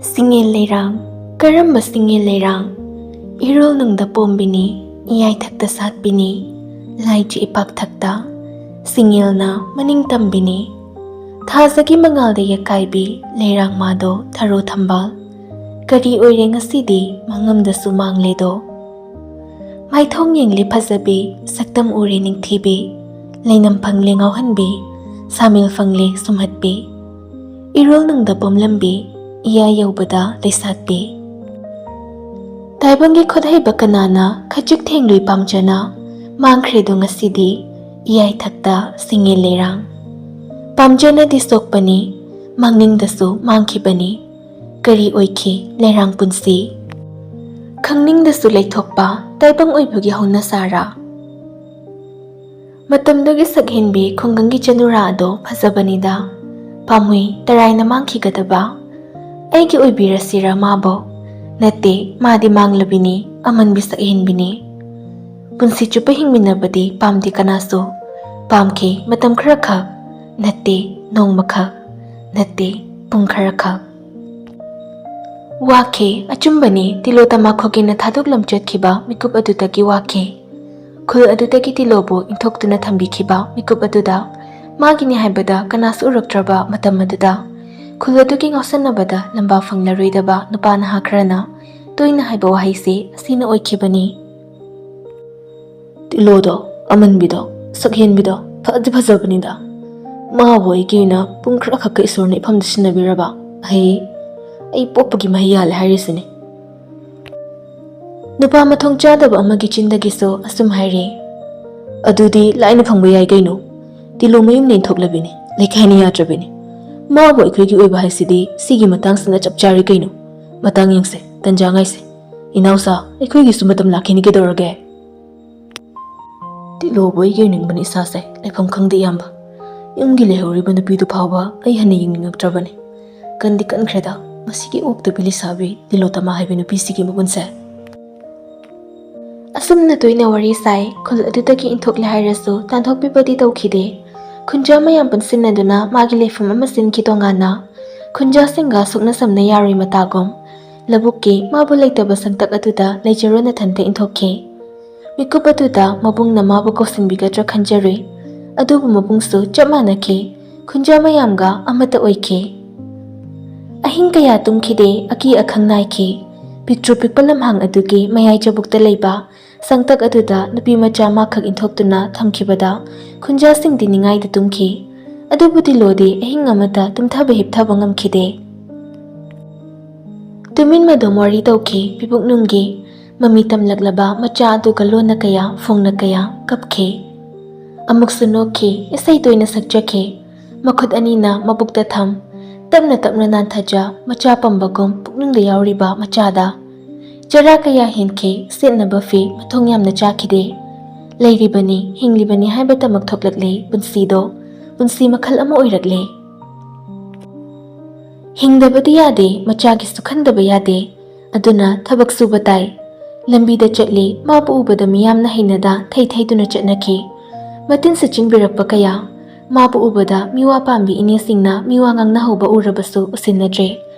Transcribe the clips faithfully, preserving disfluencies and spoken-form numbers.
ꯁꯤꯡꯉꯦꯜ ꯂꯩꯔꯥꯡ꯫ ꯀꯔꯝꯕ ꯁꯤꯡꯉꯦꯜ ꯂꯩꯔꯥꯡ? ꯏꯔꯣꯜ ꯅꯨꯡꯗ ꯄꯣꯝꯕꯤꯅꯤ, ꯏꯌꯥꯏꯊꯛꯇ ꯁꯥꯠꯄꯤꯅꯤ, ꯂꯥꯏꯆ ꯏꯄꯥꯛꯊꯛꯇ꯫ ꯁꯤꯡꯉꯦꯜꯅ ꯃꯅꯤꯡ ꯇꯝꯕꯤꯅꯤ꯫ ꯊꯥꯖꯒꯤ ꯃꯉꯥꯜꯗ ꯌꯦꯛꯀꯥꯏꯕꯤ ꯂꯩꯔꯥꯡ ꯃꯥꯗꯣ ꯊꯔꯣ ꯊꯝꯕꯥꯜ꯫ ꯀꯔꯤ ꯑꯣꯏꯔꯦ ꯉꯁꯤꯗꯤ ꯃꯉꯝꯗꯁꯨ ꯃꯥꯡꯂꯦꯗꯣ꯫ ꯃꯥꯏꯊꯣꯡ ꯌꯦꯡꯂꯤ ꯐꯖꯕꯤ, ꯁꯛꯇꯝ ꯎꯔꯦ ꯅꯤꯡꯊꯤꯕꯤ, ꯂꯩꯅꯝ ꯐꯪꯂꯦ ꯉꯥꯎꯍꯟꯕꯤ, ꯁꯥꯃꯤꯜ ꯐꯪꯂꯦ ꯁꯨꯝꯍꯠꯄꯤ꯫ ꯏꯔꯣꯜ ꯅꯨꯡꯗ ꯄꯣꯝꯂꯝꯕꯤ, ꯏꯌꯥ ꯌꯧꯕꯗ ꯂꯩꯁꯥꯠꯄꯤ꯫ ꯇꯥꯏꯕꯪꯒꯤ ꯈꯨꯠꯍꯩꯕ ꯀꯅꯥꯅ ꯈꯖꯤꯛ ꯊꯦꯡꯂꯨꯏ ꯄꯥꯝꯖꯅ, ꯃꯥꯡꯈ꯭ꯔꯦꯗꯣ ꯉꯁꯤꯗꯤ ꯏꯌꯥꯏꯊꯛꯇ ꯁꯤꯡꯉꯦꯜ ꯂꯩꯔꯥꯡ꯫ ꯄꯥꯝꯖꯅꯗꯤ ꯁꯣꯛꯄꯅꯤ, ꯃꯥꯡꯅꯤꯡꯗꯁꯨ ꯃꯥꯡꯈꯤꯕꯅꯤ꯫ ꯀꯔꯤ ꯑꯣꯏꯈꯤ ꯂꯩꯔꯥꯡ ꯄꯨꯟꯁꯤ? ꯈꯪꯅꯤꯡꯗꯁꯨ ꯂꯩꯊꯣꯛꯄ ꯇꯥꯏꯕꯪ ꯑꯣꯏꯕꯒꯤ ꯍꯧꯅꯁꯥꯔꯥ? ꯃꯇꯝꯗꯨꯒꯤ ꯁꯛꯍꯦꯟꯕꯤ ꯈꯨꯡꯒꯪꯒꯤ ꯆꯅꯨꯔꯥ ꯑꯗꯣ ꯐꯖꯕꯅꯤꯗ꯫ ꯄꯥꯝꯃꯨꯏ ꯇꯔꯥꯏꯅ ꯃꯥꯡꯈꯤꯒꯗꯕ꯫ ꯑꯩꯒꯤ ꯑꯣꯏꯕꯤꯔꯁꯤꯔ ꯃꯥꯕꯨ? ꯅꯠꯇꯦ, ꯃꯥꯗꯤ ꯃꯥꯡꯂꯕꯤꯅꯤ, ꯑꯃꯟꯕꯤ ꯁꯛꯍꯦꯟꯕꯤꯅꯤ꯫ ꯄꯨꯟꯁꯤ ꯆꯨꯞꯄ ꯍꯤꯡꯃꯤꯟꯅꯕꯗꯤ ꯄꯥꯝꯗꯦ ꯀꯅꯥꯁꯨ꯫ ꯄꯥꯝꯈꯤ ꯃꯇꯝ ꯈꯔꯈꯛ, ꯅꯠꯇꯦ ꯅꯣꯡꯃꯈꯛ, ꯅꯠꯇꯦ ꯄꯨꯡ ꯈꯔꯈꯛ꯫ ꯋꯥꯈꯤ, ꯑꯆꯨꯝꯕꯅꯤ, ꯇꯤꯂꯣꯇꯃꯥ ꯈꯣꯒꯦꯟꯅ ꯊꯥꯗꯣꯛꯂꯝ ꯆꯠꯈꯤꯕ ꯃꯤꯀꯨꯞ ꯑꯗꯨꯗꯒꯤ ꯋꯥꯈꯤ꯫ ꯈꯨꯜ ꯑꯗꯨꯗꯒꯤ ꯇꯤꯂꯣꯕꯨ ꯏꯟꯊꯣꯛꯇꯨꯅ ꯊꯝꯕꯤꯈꯤꯕ ꯃꯤꯀꯨꯞ ꯑꯗꯨꯗ ꯃꯥꯒꯤꯅꯤ ꯍꯥꯏꯕꯗ ꯀꯅꯥꯁꯨ ꯎꯔꯛꯇ꯭ꯔꯕ ꯃꯇꯝ ꯑꯗꯨꯗ ꯈꯨꯜ ꯑꯗꯨꯒꯤ ꯉꯥꯎꯁꯟꯅꯕꯗ ꯂꯝꯕꯥ ꯐꯪꯂꯔꯣꯏꯗꯕ ꯅꯨꯄꯥ ꯅꯍꯥ ꯈꯔꯅ ꯇꯣꯏꯅ ꯍꯥꯏꯕ ꯋꯥꯍꯩꯁꯤ ꯑꯁꯤꯅ ꯑꯣꯏꯈꯤꯕꯅꯤ꯫ ꯇꯤꯂꯣꯗꯣ, ꯑꯃꯟꯕꯤꯗꯣ, ꯁꯛꯍꯦꯟꯕꯤꯗꯣ ꯐꯗꯤ ꯐꯖꯕꯅꯤꯗ꯫ ꯃꯥꯕꯨ ꯑꯩꯒꯤ ꯑꯣꯏꯅ ꯄꯨꯡ ꯈꯔꯈꯛꯀ ꯏꯁꯣꯔꯅ ꯏꯐꯝꯗ ꯁꯤꯟꯅꯕꯤꯔꯕ, ꯑꯩ, ꯑꯩ ꯄꯣꯛꯄꯒꯤ ꯃꯍꯩ ꯌꯥꯜꯂꯦ ꯍꯥꯏꯔꯤꯁꯤꯅꯤ꯫ ꯅꯨꯄꯥ ꯃꯊꯣꯡ ꯆꯥꯗꯕ ꯑꯃꯒꯤ ꯆꯤꯟꯗꯒꯤꯁꯨ ꯑꯁꯨꯝ ꯍꯥꯏꯔꯤ, "ꯑꯗꯨꯗꯤ ꯂꯥꯏꯅ ꯐꯪꯕ ꯌꯥꯏ ꯀꯩꯅꯣ? ꯇꯤꯂꯣ ꯃꯌꯨꯝ ꯂꯦꯟꯊꯣꯛꯂꯕꯤꯅꯤ, ꯂꯩꯀꯥꯏꯅ ꯌꯥꯗ꯭ꯔꯕꯤꯅꯤ꯫ ꯃꯥꯕꯨ ꯑꯩꯈꯣꯏꯒꯤ ꯑꯣꯏꯕ ꯍꯥꯏꯁꯤꯗꯤ ꯁꯤꯒꯤ ꯃꯇꯥꯡꯁꯤꯅ ꯆꯞ ꯆꯥꯔꯦ ꯀꯩꯅꯣ꯫ ꯃꯇꯥꯡ ꯌꯦꯡꯁꯦ, ꯇꯟꯖꯥ ꯉꯥꯏꯁꯦ꯫ ꯏꯅꯥꯎꯁꯥ, ꯑꯩꯈꯣꯏꯒꯤꯁꯨ ꯃꯇꯝ ꯂꯥꯛꯈꯤꯅꯤ ꯀꯩꯗꯧꯔꯒꯦ?" ꯇꯤꯂꯣꯕꯨ ꯑꯩꯒꯤ ꯑꯣꯏꯅꯤꯡꯕꯅꯤ ꯏꯁꯥꯁꯦ, ꯂꯩꯐꯝ ꯈꯪꯗꯦ ꯏꯌꯥꯝꯕ꯫ ꯌꯨꯝꯒꯤ ꯂꯩꯍꯧꯔꯤꯕ ꯅꯨꯄꯤꯗꯨ ꯐꯥꯎꯕ ꯑꯩ ꯍꯟꯅ ꯌꯦꯡꯅꯤꯡꯉꯛꯇ꯭ꯔꯕꯅꯤ꯫ ꯀꯟꯗꯤ ꯀꯟꯈ꯭ꯔꯦꯗ, ꯃꯁꯤꯒꯤ ꯑꯣꯛꯇꯕꯤ ꯂꯩꯁꯥꯕꯤ ꯇꯤꯂꯣꯇꯃꯥ ꯍꯥꯏꯕ ꯅꯨꯄꯤꯁꯤꯒꯤ ꯃꯒꯨꯟꯁꯦ꯫ ꯑꯁꯨꯝꯅ ꯇꯣꯏꯅ ꯋꯥꯔꯤ ꯁꯥꯏ꯫ ꯈꯨꯜ ꯑꯗꯨꯗꯒꯤ ꯏꯟꯊꯣꯛꯂꯦ ꯍꯥꯏꯔꯁꯨ ꯇꯥꯟꯊꯣꯛꯄꯤꯕꯗꯤ ꯇꯧꯈꯤꯗꯦ꯫ ꯈꯨꯟꯖꯥ ꯃꯌꯥꯝ ꯄꯨꯟꯁꯤꯟꯅꯗꯨꯅ ꯃꯥꯒꯤ ꯂꯩꯐꯝ ꯑꯃ ꯁꯤꯟꯈꯤ ꯇꯣꯉꯥꯟꯅ꯫ ꯈꯨꯟꯖꯥꯁꯤꯡꯒ ꯁꯨꯛꯅ ꯁꯝꯅ ꯌꯥꯔꯣꯏ ꯃꯇꯥꯒꯨꯝ, ꯂꯧꯕꯨꯛꯀꯤ ꯃꯥꯕꯨ ꯂꯩꯇꯕ ꯁꯪꯇꯛ ꯑꯗꯨꯗ ꯂꯩꯖꯔꯣ ꯅꯊꯟꯇ ꯏꯟꯊꯣꯛꯈꯤ꯫ ꯃꯤꯀꯨꯞ ꯑꯗꯨꯗ ꯃꯕꯨꯡꯅ ꯃꯥꯕꯨ ꯀꯧꯁꯤꯟꯕꯤꯒꯗ꯭ꯔꯥ ꯈꯟꯖꯔꯨꯏ꯫ ꯑꯗꯨꯕꯨ ꯃꯕꯨꯡꯁꯨ ꯆꯞ ꯃꯥꯟꯅꯈꯤ꯫ ꯈꯨꯟꯖꯥ ꯃꯌꯥꯝꯒ ꯑꯃꯠꯇ ꯑꯣꯏꯈꯤ꯫ ꯑꯍꯤꯡ ꯀꯌꯥ ꯇꯨꯝꯈꯤꯗꯦ, ꯑꯀꯤ ꯑꯈꯪ ꯅꯥꯏꯈꯤ꯫ ꯄꯤꯛꯇ꯭ꯔꯨ ꯄꯤꯛꯄ ꯂꯝꯍꯥꯡ ꯑꯗꯨꯒꯤ ꯃꯌꯥꯏ ꯆꯕꯨꯛꯇ ꯂꯩꯕ ꯁꯪꯇꯛ ꯑꯗꯨꯗ ꯅꯨꯄꯤ ꯃꯆꯥ ꯃꯥꯈꯛ ꯏꯟꯊꯣꯛꯇꯨꯅ ꯊꯝꯈꯤꯕꯗ ꯈꯨꯟꯖꯥꯁꯤꯡꯗꯤ ꯅꯤꯡꯉꯥꯏꯗ ꯇꯨꯝꯈꯤ꯫ ꯑꯗꯨꯕꯨ ꯇꯤꯂꯣꯗꯤ ꯑꯍꯤꯡ ꯑꯃꯠꯇ ꯇꯨꯝꯊꯕ ꯍꯤꯞꯊꯕ ꯉꯝꯈꯤꯗꯦ꯫ ꯇꯨꯃꯤꯟ ꯃꯗꯨꯝ ꯋꯥꯔꯤ ꯇꯧꯈꯤ ꯄꯤꯕꯨꯛꯅꯨꯡꯒꯤ ꯃꯃꯤ ꯇꯝꯂꯛꯂꯕ ꯃꯆꯥ ꯑꯗꯨꯒ ꯂꯣꯟꯅ ꯀꯌꯥ, ꯐꯣꯡꯅ ꯀꯌꯥ ꯀꯞꯈꯤ꯫ ꯑꯃꯨꯛꯁꯨ ꯅꯣꯛꯈꯤ, ꯏꯁꯩ ꯇꯣꯏꯅ ꯁꯛꯆꯈꯤ꯫ ꯃꯈꯨꯠ ꯑꯅꯤꯅ ꯃꯕꯨꯛꯇ ꯊꯝ, ꯇꯞꯅ ꯇꯞꯅ ꯅꯥꯟꯊꯖ, ꯃꯆꯥ ꯄꯝꯕꯒꯨꯝ ꯄꯨꯛꯅꯨꯡꯗ ꯌꯥꯎꯔꯤꯕ ꯃꯆꯥꯗ꯫ ꯆꯔꯥ ꯀꯌꯥ ꯍꯦꯟꯈꯤ, ꯁꯦꯠꯅꯕ ꯐꯤ ꯃꯊꯣꯡ ꯌꯥꯝꯅ ꯆꯥꯈꯤꯗꯦ꯫ ꯂꯩꯔꯤꯕꯅꯤ, ꯍꯤꯡꯂꯤꯕꯅꯤ ꯍꯥꯏꯕꯇꯃꯛ ꯊꯣꯛꯂꯛꯂꯦ ꯄꯨꯟꯁꯤꯗꯣ꯫ ꯄꯨꯟꯁꯤ ꯃꯈꯜ ꯑꯃ ꯑꯣꯏꯔꯛꯂꯦ꯫ ꯍꯤꯡꯗꯕꯗꯤ ꯌꯥꯗꯦ, ꯃꯆꯥꯒꯤꯁꯨ ꯈꯟꯗꯕ ꯌꯥꯗꯦ꯫ ꯑꯗꯨꯅ ꯊꯕꯛ ꯁꯨꯕ ꯇꯥꯏ꯫ ꯂꯝꯕꯤꯗ ꯆꯠꯂꯤ, ꯃꯥꯕꯨ ꯎꯕꯗ ꯃꯤꯌꯥꯝꯅ ꯍꯩꯅꯗ ꯊꯩ ꯊꯩꯗꯨꯅ ꯆꯠꯅꯈꯤ꯫ ꯃꯇꯤꯟ ꯁꯨꯆꯤꯡꯕꯤꯔꯛꯄ ꯀꯌꯥ꯫ ꯃꯥꯕꯨ ꯎꯕꯗ ꯃꯤꯋꯥ ꯄꯥꯝꯕꯤ ꯏꯅꯦꯁꯤꯡꯅ ꯃꯤꯋꯥ ꯉꯥꯡꯅꯍꯧꯕ ꯎꯔꯕꯁꯨ ꯎꯁꯤꯟꯅꯗ꯭ꯔꯦ,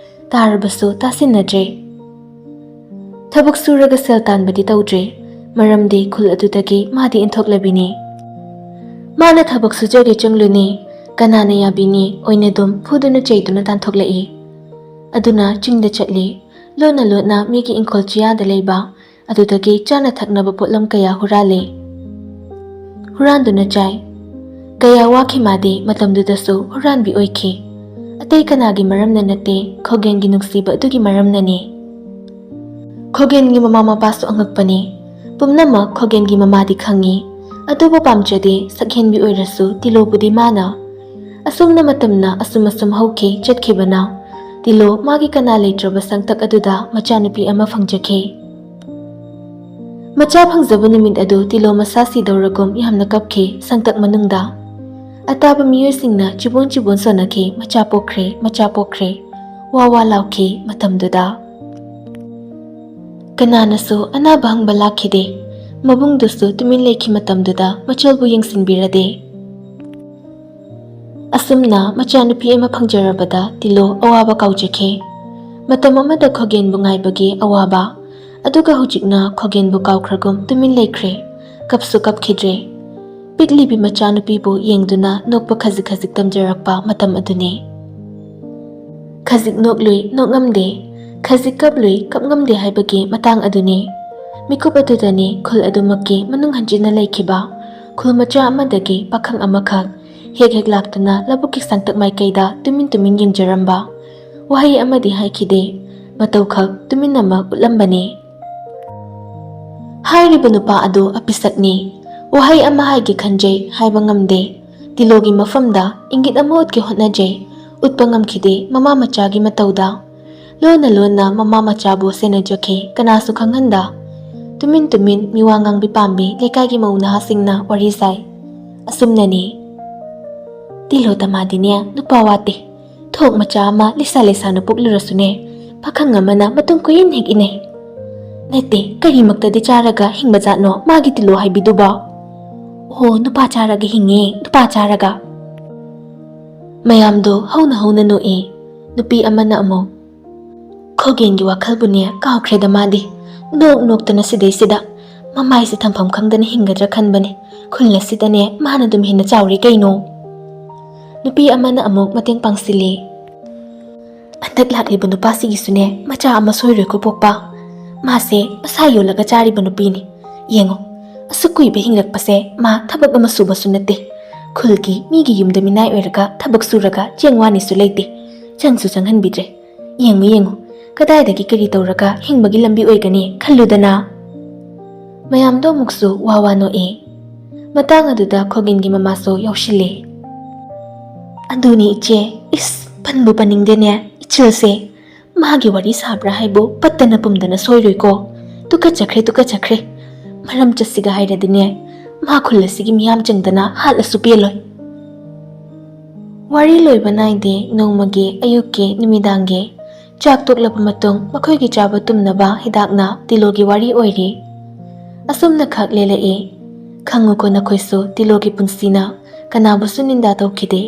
ꯇꯥꯔꯕꯁꯨ ꯇꯥꯁꯤꯟꯅꯗ꯭ꯔꯦ꯫ ꯊꯕꯛ ꯁꯨꯔꯒ ꯁꯦꯜ ꯇꯥꯟꯕꯗꯤ ꯇꯧꯗ꯭ꯔꯦ, ꯃꯔꯝꯗꯤ ꯈꯨꯜ ꯑꯗꯨꯗꯒꯤ ꯃꯥꯗꯤ ꯏꯟꯊꯣꯛꯂꯕꯤꯅꯤ꯫ ꯃꯥꯅ ꯊꯕꯛ ꯁꯨꯖꯒꯦ ꯆꯪꯂꯨꯅꯤ, ꯀꯅꯥꯅ ꯌꯥꯕꯤꯅꯤ? ꯑꯣꯏꯅꯗꯨꯝ ꯐꯨꯗꯨꯅ ꯆꯩꯗꯨꯅ ꯇꯥꯟꯊꯣꯛꯂꯛꯏ꯫ ꯑꯗꯨꯅ ꯆꯤꯡꯗ ꯆꯠꯂꯤ꯫ ꯂꯣꯟꯅ ꯂꯣꯟꯅ ꯃꯤꯒꯤ ꯏꯪꯈꯣꯜ ꯆꯤꯌꯥꯗ ꯂꯩꯕ ꯑꯗꯨꯗꯒꯤ ꯆꯥꯅ ꯊꯛꯅꯕ ꯄꯣꯠꯂꯝ ꯀꯌꯥ ꯍꯨꯔꯥꯜꯂꯤ꯫ ꯍꯨꯔꯥꯟꯗꯨꯅ ꯆꯥꯏ꯫ ꯀꯌꯥ ꯋꯥꯈꯤ ꯃꯥꯗꯤ, ꯃꯇꯝꯗꯨꯗꯁꯨ ꯍꯨꯔꯥꯟꯕꯤ ꯑꯣꯏꯈꯤ꯫ ꯑꯇꯩ ꯀꯅꯥꯒꯤ ꯃꯔꯝꯅ ꯅꯠꯇꯦ, ꯈꯣꯒꯦꯟꯒꯤ ꯅꯨꯡꯁꯤꯕ ꯑꯗꯨꯒꯤ ꯃꯔꯝꯅꯅꯤ꯫ ꯈꯣꯒꯦꯟꯒꯤ ꯃꯃꯥ ꯃꯄꯥꯁꯨ ꯑꯉꯛꯄꯅꯤ꯫ ꯄꯨꯝꯅꯃꯛ ꯈꯣꯒꯦꯟꯒꯤ ꯃꯃꯥꯗꯤ ꯈꯪꯉꯤ, ꯑꯗꯨꯕꯨ ꯄꯥꯝꯖꯗꯦ, ꯁꯛꯍꯦꯟꯕꯤ ꯑꯣꯏꯔꯁꯨ ꯇꯤꯂꯣꯕꯨꯗꯤ ꯃꯥꯅ꯫ ꯑꯁꯨꯝꯅ ꯃꯇꯝꯅ ꯑꯁꯨꯝ ꯑꯁꯨꯝ ꯍꯧꯈꯤ ꯆꯠꯈꯤꯕꯅ꯫ ꯇꯤꯂꯣ ꯃꯥꯒꯤ ꯀꯅꯥ ꯂꯩꯇ꯭ꯔꯕ ꯁꯪꯇꯛ ꯑꯗꯨꯗ ꯃꯆꯥꯅꯨꯄꯤ ꯑꯃ ꯐꯪꯖꯈꯤ꯫ ꯃꯆꯥ ꯐꯪꯖꯕ ꯅꯨꯃꯤꯠ ꯑꯗꯨ ꯇꯤꯂꯣ ꯃꯁꯥ ꯁꯤꯗꯧꯔꯒꯨꯝ ꯌꯥꯝꯅ ꯀꯞꯈꯤ ꯁꯪꯇꯛ ꯃꯅꯨꯡꯗ꯫ ꯑꯇꯥꯕ ꯃꯤꯑꯣꯏꯁꯤꯡꯅ ꯆꯤꯕꯣꯟ ꯆꯤꯕꯣꯟ ꯁꯣꯟꯅꯈꯤ, "ꯃꯆꯥ ꯄꯣꯛꯈ꯭ꯔꯦ, ꯃꯆꯥ ꯄꯣꯛꯈ꯭ꯔꯦ", ꯋꯥ ꯋꯥ ꯂꯥꯎꯈꯤ ꯃꯇꯝꯗꯨꯗ꯫ ꯀꯅꯥꯅꯁꯨ ꯑꯅꯥꯕ ꯍꯪꯕ ꯂꯥꯛꯈꯤꯗꯦ꯫ ꯃꯕꯨꯡꯗꯨꯁꯨ ꯇꯨꯃꯤꯟ ꯂꯩꯈꯤ ꯃꯇꯝꯗꯨꯗ ꯃꯆꯜꯕꯨ ꯌꯦꯡꯁꯤꯟꯕꯤꯔꯗꯦ꯫ ꯑꯁꯨꯝꯅ ꯃꯆꯥꯅꯨꯄꯤ ꯑꯃ ꯐꯪꯖꯔꯕꯗ ꯇꯤꯂꯣ ꯑꯋꯥꯕ ꯀꯥꯎꯖꯈꯤ꯫ ꯃꯇꯝ ꯑꯃꯗ ꯈꯣꯒꯦꯟꯕꯨ ꯉꯥꯏꯕꯒꯤ ꯑꯋꯥꯕ, ꯑꯗꯨꯒ ꯍꯧꯖꯤꯛꯅ ꯈꯣꯒꯦꯟꯕꯨ ꯀꯥꯎꯈ꯭ꯔꯒꯨꯝ ꯇꯨꯃꯤꯟ ꯂꯩꯈ꯭ꯔꯦ꯫ ꯀꯞꯁꯨ ꯀꯞꯈꯤꯗ꯭ꯔꯦ꯫ ꯄꯤꯛꯂꯤꯕꯤ ꯃꯆꯥꯅꯨꯄꯤꯕꯨ ꯌꯦꯡꯗꯨꯅ ꯅꯣꯛꯄ ꯈꯖꯤꯛ ꯈꯖꯤꯛ ꯇꯝꯖꯔꯛꯄ ꯃꯇꯝ ꯑꯗꯨꯅꯤ꯫ ꯈꯖꯤꯛ ꯅꯣꯛꯂꯨꯏ, ꯅꯣꯛꯉꯝꯗꯦ꯫ ꯈꯖꯤꯛ ꯀꯞꯂꯨꯏ, ꯀꯞꯉꯝꯗꯦ ꯍꯥꯏꯕꯒꯤ ꯃꯇꯥꯡ ꯑꯗꯨꯅꯤ꯫ ꯃꯤꯀꯨꯞ ꯑꯗꯨꯗꯅꯤ ꯈꯨꯜ ꯑꯗꯨꯃꯛꯀꯤ ꯃꯅꯨꯡ ꯍꯟꯖꯤꯟꯅ ꯂꯩꯈꯤꯕ ꯈꯨꯜ ꯃꯆꯥ ꯑꯃꯗꯒꯤ ꯄꯥꯈꯪ ꯑꯃꯈꯛ ꯍꯦꯛ ꯍꯦꯛ ꯂꯥꯛꯇꯨꯅ ꯂꯧꯕꯨꯛꯀꯤ ꯁꯪꯇꯛ ꯃꯥꯏꯀꯩꯗ ꯇꯨꯃꯤꯟ ꯇꯨꯃꯤꯟ ꯌꯦꯡꯖꯔꯝꯕ꯫ ꯋꯥꯍꯩ ꯑꯃꯗꯤ ꯍꯥꯏꯈꯤꯗꯦ꯫ ꯃꯇꯧꯈꯛ ꯇꯨꯃꯤꯟꯅꯃꯛ ꯎꯠꯂꯝꯕꯅꯤ꯫ ꯍꯥꯏꯔꯤꯕ ꯅꯨꯄꯥ ꯑꯗꯨ ꯑꯄꯤꯁꯛꯅꯤ꯫ ꯋꯥꯍꯩ ꯑꯃ ꯍꯥꯏꯒꯦ ꯈꯟꯖꯩ, ꯍꯥꯏꯕ ꯉꯝꯗꯦ꯫ ꯇꯤꯂꯣꯒꯤ ꯃꯐꯝꯗ ꯏꯪꯒꯤꯠ ꯑꯃ ꯎꯠꯀꯦ ꯍꯣꯠꯅꯖꯩ, ꯎꯠꯄ ꯉꯝꯈꯤꯗꯦ ꯃꯃꯥ ꯃꯆꯥꯒꯤ ꯃꯇꯧꯗ꯫ ꯂꯣꯟꯅ ꯂꯣꯟꯅ ꯃꯃꯥ ꯃꯆꯥꯕꯨ ꯁꯦꯟꯅꯖꯈꯤ, ꯀꯅꯥꯁꯨ ꯈꯪꯍꯟꯗ꯫ ꯇꯨꯃꯤꯟ ꯇꯨꯃꯤꯟ ꯃꯤꯋꯥ ꯉꯥꯡꯕꯤ ꯄꯥꯝꯕꯤ ꯂꯩꯀꯥꯏꯒꯤ ꯃꯧ ꯅꯍꯥꯁꯤꯡꯅ ꯋꯥꯔꯤ ꯁꯥꯏ꯫ ꯑꯁꯨꯝꯅꯅꯤ꯫ ꯇꯤꯂꯣ ꯇꯃꯥꯗꯤꯅꯦ ꯅꯨꯄꯥ ꯋꯥꯠꯇꯦ꯫ ꯊꯣꯛ ꯃꯆꯥ ꯑꯃ ꯂꯩꯁꯥ ꯂꯩꯁꯥꯅ ꯄꯣꯛꯂꯨꯔꯁꯨꯅꯦ, ꯄꯥꯈꯪ ꯑꯃꯅ ꯃꯇꯨꯡ ꯀꯣꯏꯏꯟ ꯍꯦꯛ ꯏꯟꯅꯩ꯫ ꯅꯠꯇꯦ, ꯀꯔꯤꯃꯛꯇꯗꯤ ꯆꯥꯔꯒ ꯍꯤꯡꯕ ꯖꯥꯠꯅꯣ ꯃꯥꯒꯤ ꯇꯤꯂꯣ ꯍꯥꯏꯕꯤꯗꯨꯕꯣ? ꯑꯣ, ꯅꯨꯄꯥ ꯆꯥꯔꯒ ꯍꯤꯡꯉꯦ, ꯅꯨꯄꯥ ꯆꯥꯔꯒ꯫ ꯃꯌꯥꯝꯗꯣ ꯍꯧꯅ ꯍꯧꯅ ꯅꯣꯛꯏ꯫ ꯅꯨꯄꯤ ꯑꯃꯅ ꯑꯃꯨꯛ, "ꯈꯣꯒꯦꯟꯒꯤ ꯋꯥꯈꯜꯕꯨꯅꯦ ꯀꯥꯎꯈ꯭ꯔꯦꯗ ꯃꯥꯗꯤ꯫ ꯅꯣꯛ ꯅꯣꯛꯇꯅ ꯁꯤꯗꯩꯁꯤꯗ ꯃꯃꯥꯏꯁꯦ ꯊꯝꯐꯝ ꯈꯪꯗꯅ ꯍꯤꯡꯒꯗ꯭ꯔꯥ ꯈꯟꯕꯅꯦ꯫ ꯈꯨꯜ ꯑꯁꯤꯗꯅꯦ ꯃꯥꯅ ꯑꯗꯨꯝ ꯍꯦꯟꯅ ꯆꯥꯎꯔꯦ ꯀꯩꯅꯣ?" ꯅꯨꯄꯤ ꯑꯃꯅ ꯑꯃꯨꯛ ꯃꯇꯦꯡ ꯄꯥꯡꯁꯤꯜꯂꯤ꯫ "ꯍꯟꯗꯛ ꯂꯥꯛꯂꯤꯕ ꯅꯨꯄꯥꯁꯤꯒꯤꯁꯨꯅꯦ ꯃꯆꯥ ꯑꯃ ꯁꯣꯏꯔꯣꯏꯀꯣ ꯄꯣꯛꯄ꯫ ꯃꯥꯁꯦ ꯃꯁꯥ ꯌꯣꯜꯂꯒ ꯆꯥꯔꯤꯕ ꯅꯨꯄꯤꯅꯤ꯫ ꯌꯦꯡꯉꯣ, ꯑꯁꯨꯛ ꯀꯨꯏꯕ ꯍꯤꯡꯂꯛꯄꯁꯦ ꯃꯥ ꯊꯕꯛ ꯑꯃ ꯁꯨꯕꯁꯨ ꯅꯠꯇꯦ꯫ ꯈꯨꯜꯒꯤ ꯃꯤꯒꯤ ꯌꯨꯝꯗ ꯃꯤꯅꯥꯏ ꯑꯣꯏꯔꯒ ꯊꯕꯛ ꯁꯨꯔꯒ ꯆꯦꯡ ꯋꯥꯅꯤꯁꯨ ꯂꯩꯇꯦ꯫ ꯆꯪꯁꯨ ꯆꯪꯍꯟꯕꯤꯗ꯭ꯔꯦ꯫ ꯌꯦꯡꯉꯨ, ꯌꯦꯡꯉꯨ, ꯀꯗꯥꯏꯗꯒꯤ ꯀꯔꯤ ꯇꯧꯔꯒ ꯍꯤꯡꯕꯒꯤ ꯂꯝꯕꯤ ꯑꯣꯏꯒꯅꯤ ꯈꯜꯂꯨꯗꯅ?" ꯃꯌꯥꯝꯗꯣ ꯑꯃꯨꯛꯁꯨ ꯋꯥ ꯋꯥ ꯅꯣꯛꯑꯦ꯫ ꯃꯇꯥꯡ ꯑꯗꯨꯗ ꯈꯣꯒꯤꯟꯒꯤ ꯃꯃꯥꯁꯨ ꯌꯥꯎꯁꯤꯜꯂꯦ꯫ "ꯑꯗꯨꯅꯤ ꯏꯆꯦ, ꯏꯁ, ꯄꯟꯕꯨ ꯄꯟꯅꯤꯡꯗꯦꯅꯦ, ꯏꯆꯤꯜꯁꯦ꯫ ꯃꯥꯒꯤ ꯋꯥꯔꯤ ꯁꯥꯕ꯭ꯔꯥ ꯍꯥꯏꯕꯨ ꯄꯠꯇꯅ ꯄꯨꯝꯗꯅ ꯁꯣꯏꯔꯣꯏꯀꯣ꯫ ꯇꯨꯀꯠꯆꯈ꯭ꯔꯦ, ꯇꯨꯀꯠꯆꯈ꯭ꯔꯦ꯫ ꯃꯔꯝ ꯆꯠꯁꯤꯒ ꯍꯥꯏꯔꯗꯤꯅꯦ, ꯃꯥ ꯈꯨꯜ ꯑꯁꯤꯒꯤ ꯃꯤꯌꯥꯝ ꯆꯪꯗꯅ ꯍꯥꯠꯂꯁꯨ ꯄꯦꯜꯂꯣꯏ꯫" ꯋꯥꯔꯤ ꯂꯣꯏꯕ ꯅꯥꯏꯗꯦ꯫ ꯅꯣꯡꯃꯒꯤ ꯑꯌꯨꯛꯀꯤ, ꯅꯨꯃꯤꯗꯥꯡꯒꯤ ꯆꯥꯛ ꯇꯣꯛꯂꯕ ꯃꯇꯨꯡ ꯃꯈꯣꯏꯒꯤ ꯆꯥꯕ ꯇꯨꯝꯅꯕ ꯍꯤꯗꯥꯛꯅ ꯇꯤꯂꯣꯒꯤ ꯋꯥꯔꯤ ꯑꯣꯏꯔꯤ꯫ ꯑꯁꯨꯝꯅ ꯈꯛ ꯂꯦꯜꯂꯛꯏ꯫ ꯈꯪꯉꯨꯀꯣ ꯅꯈꯣꯏꯁꯨ, ꯇꯤꯂꯣꯒꯤ ꯄꯨꯟꯁꯤꯅ ꯀꯅꯥꯕꯨꯁꯨ ꯅꯤꯟꯗꯥ ꯇꯧꯈꯤꯗꯦ꯫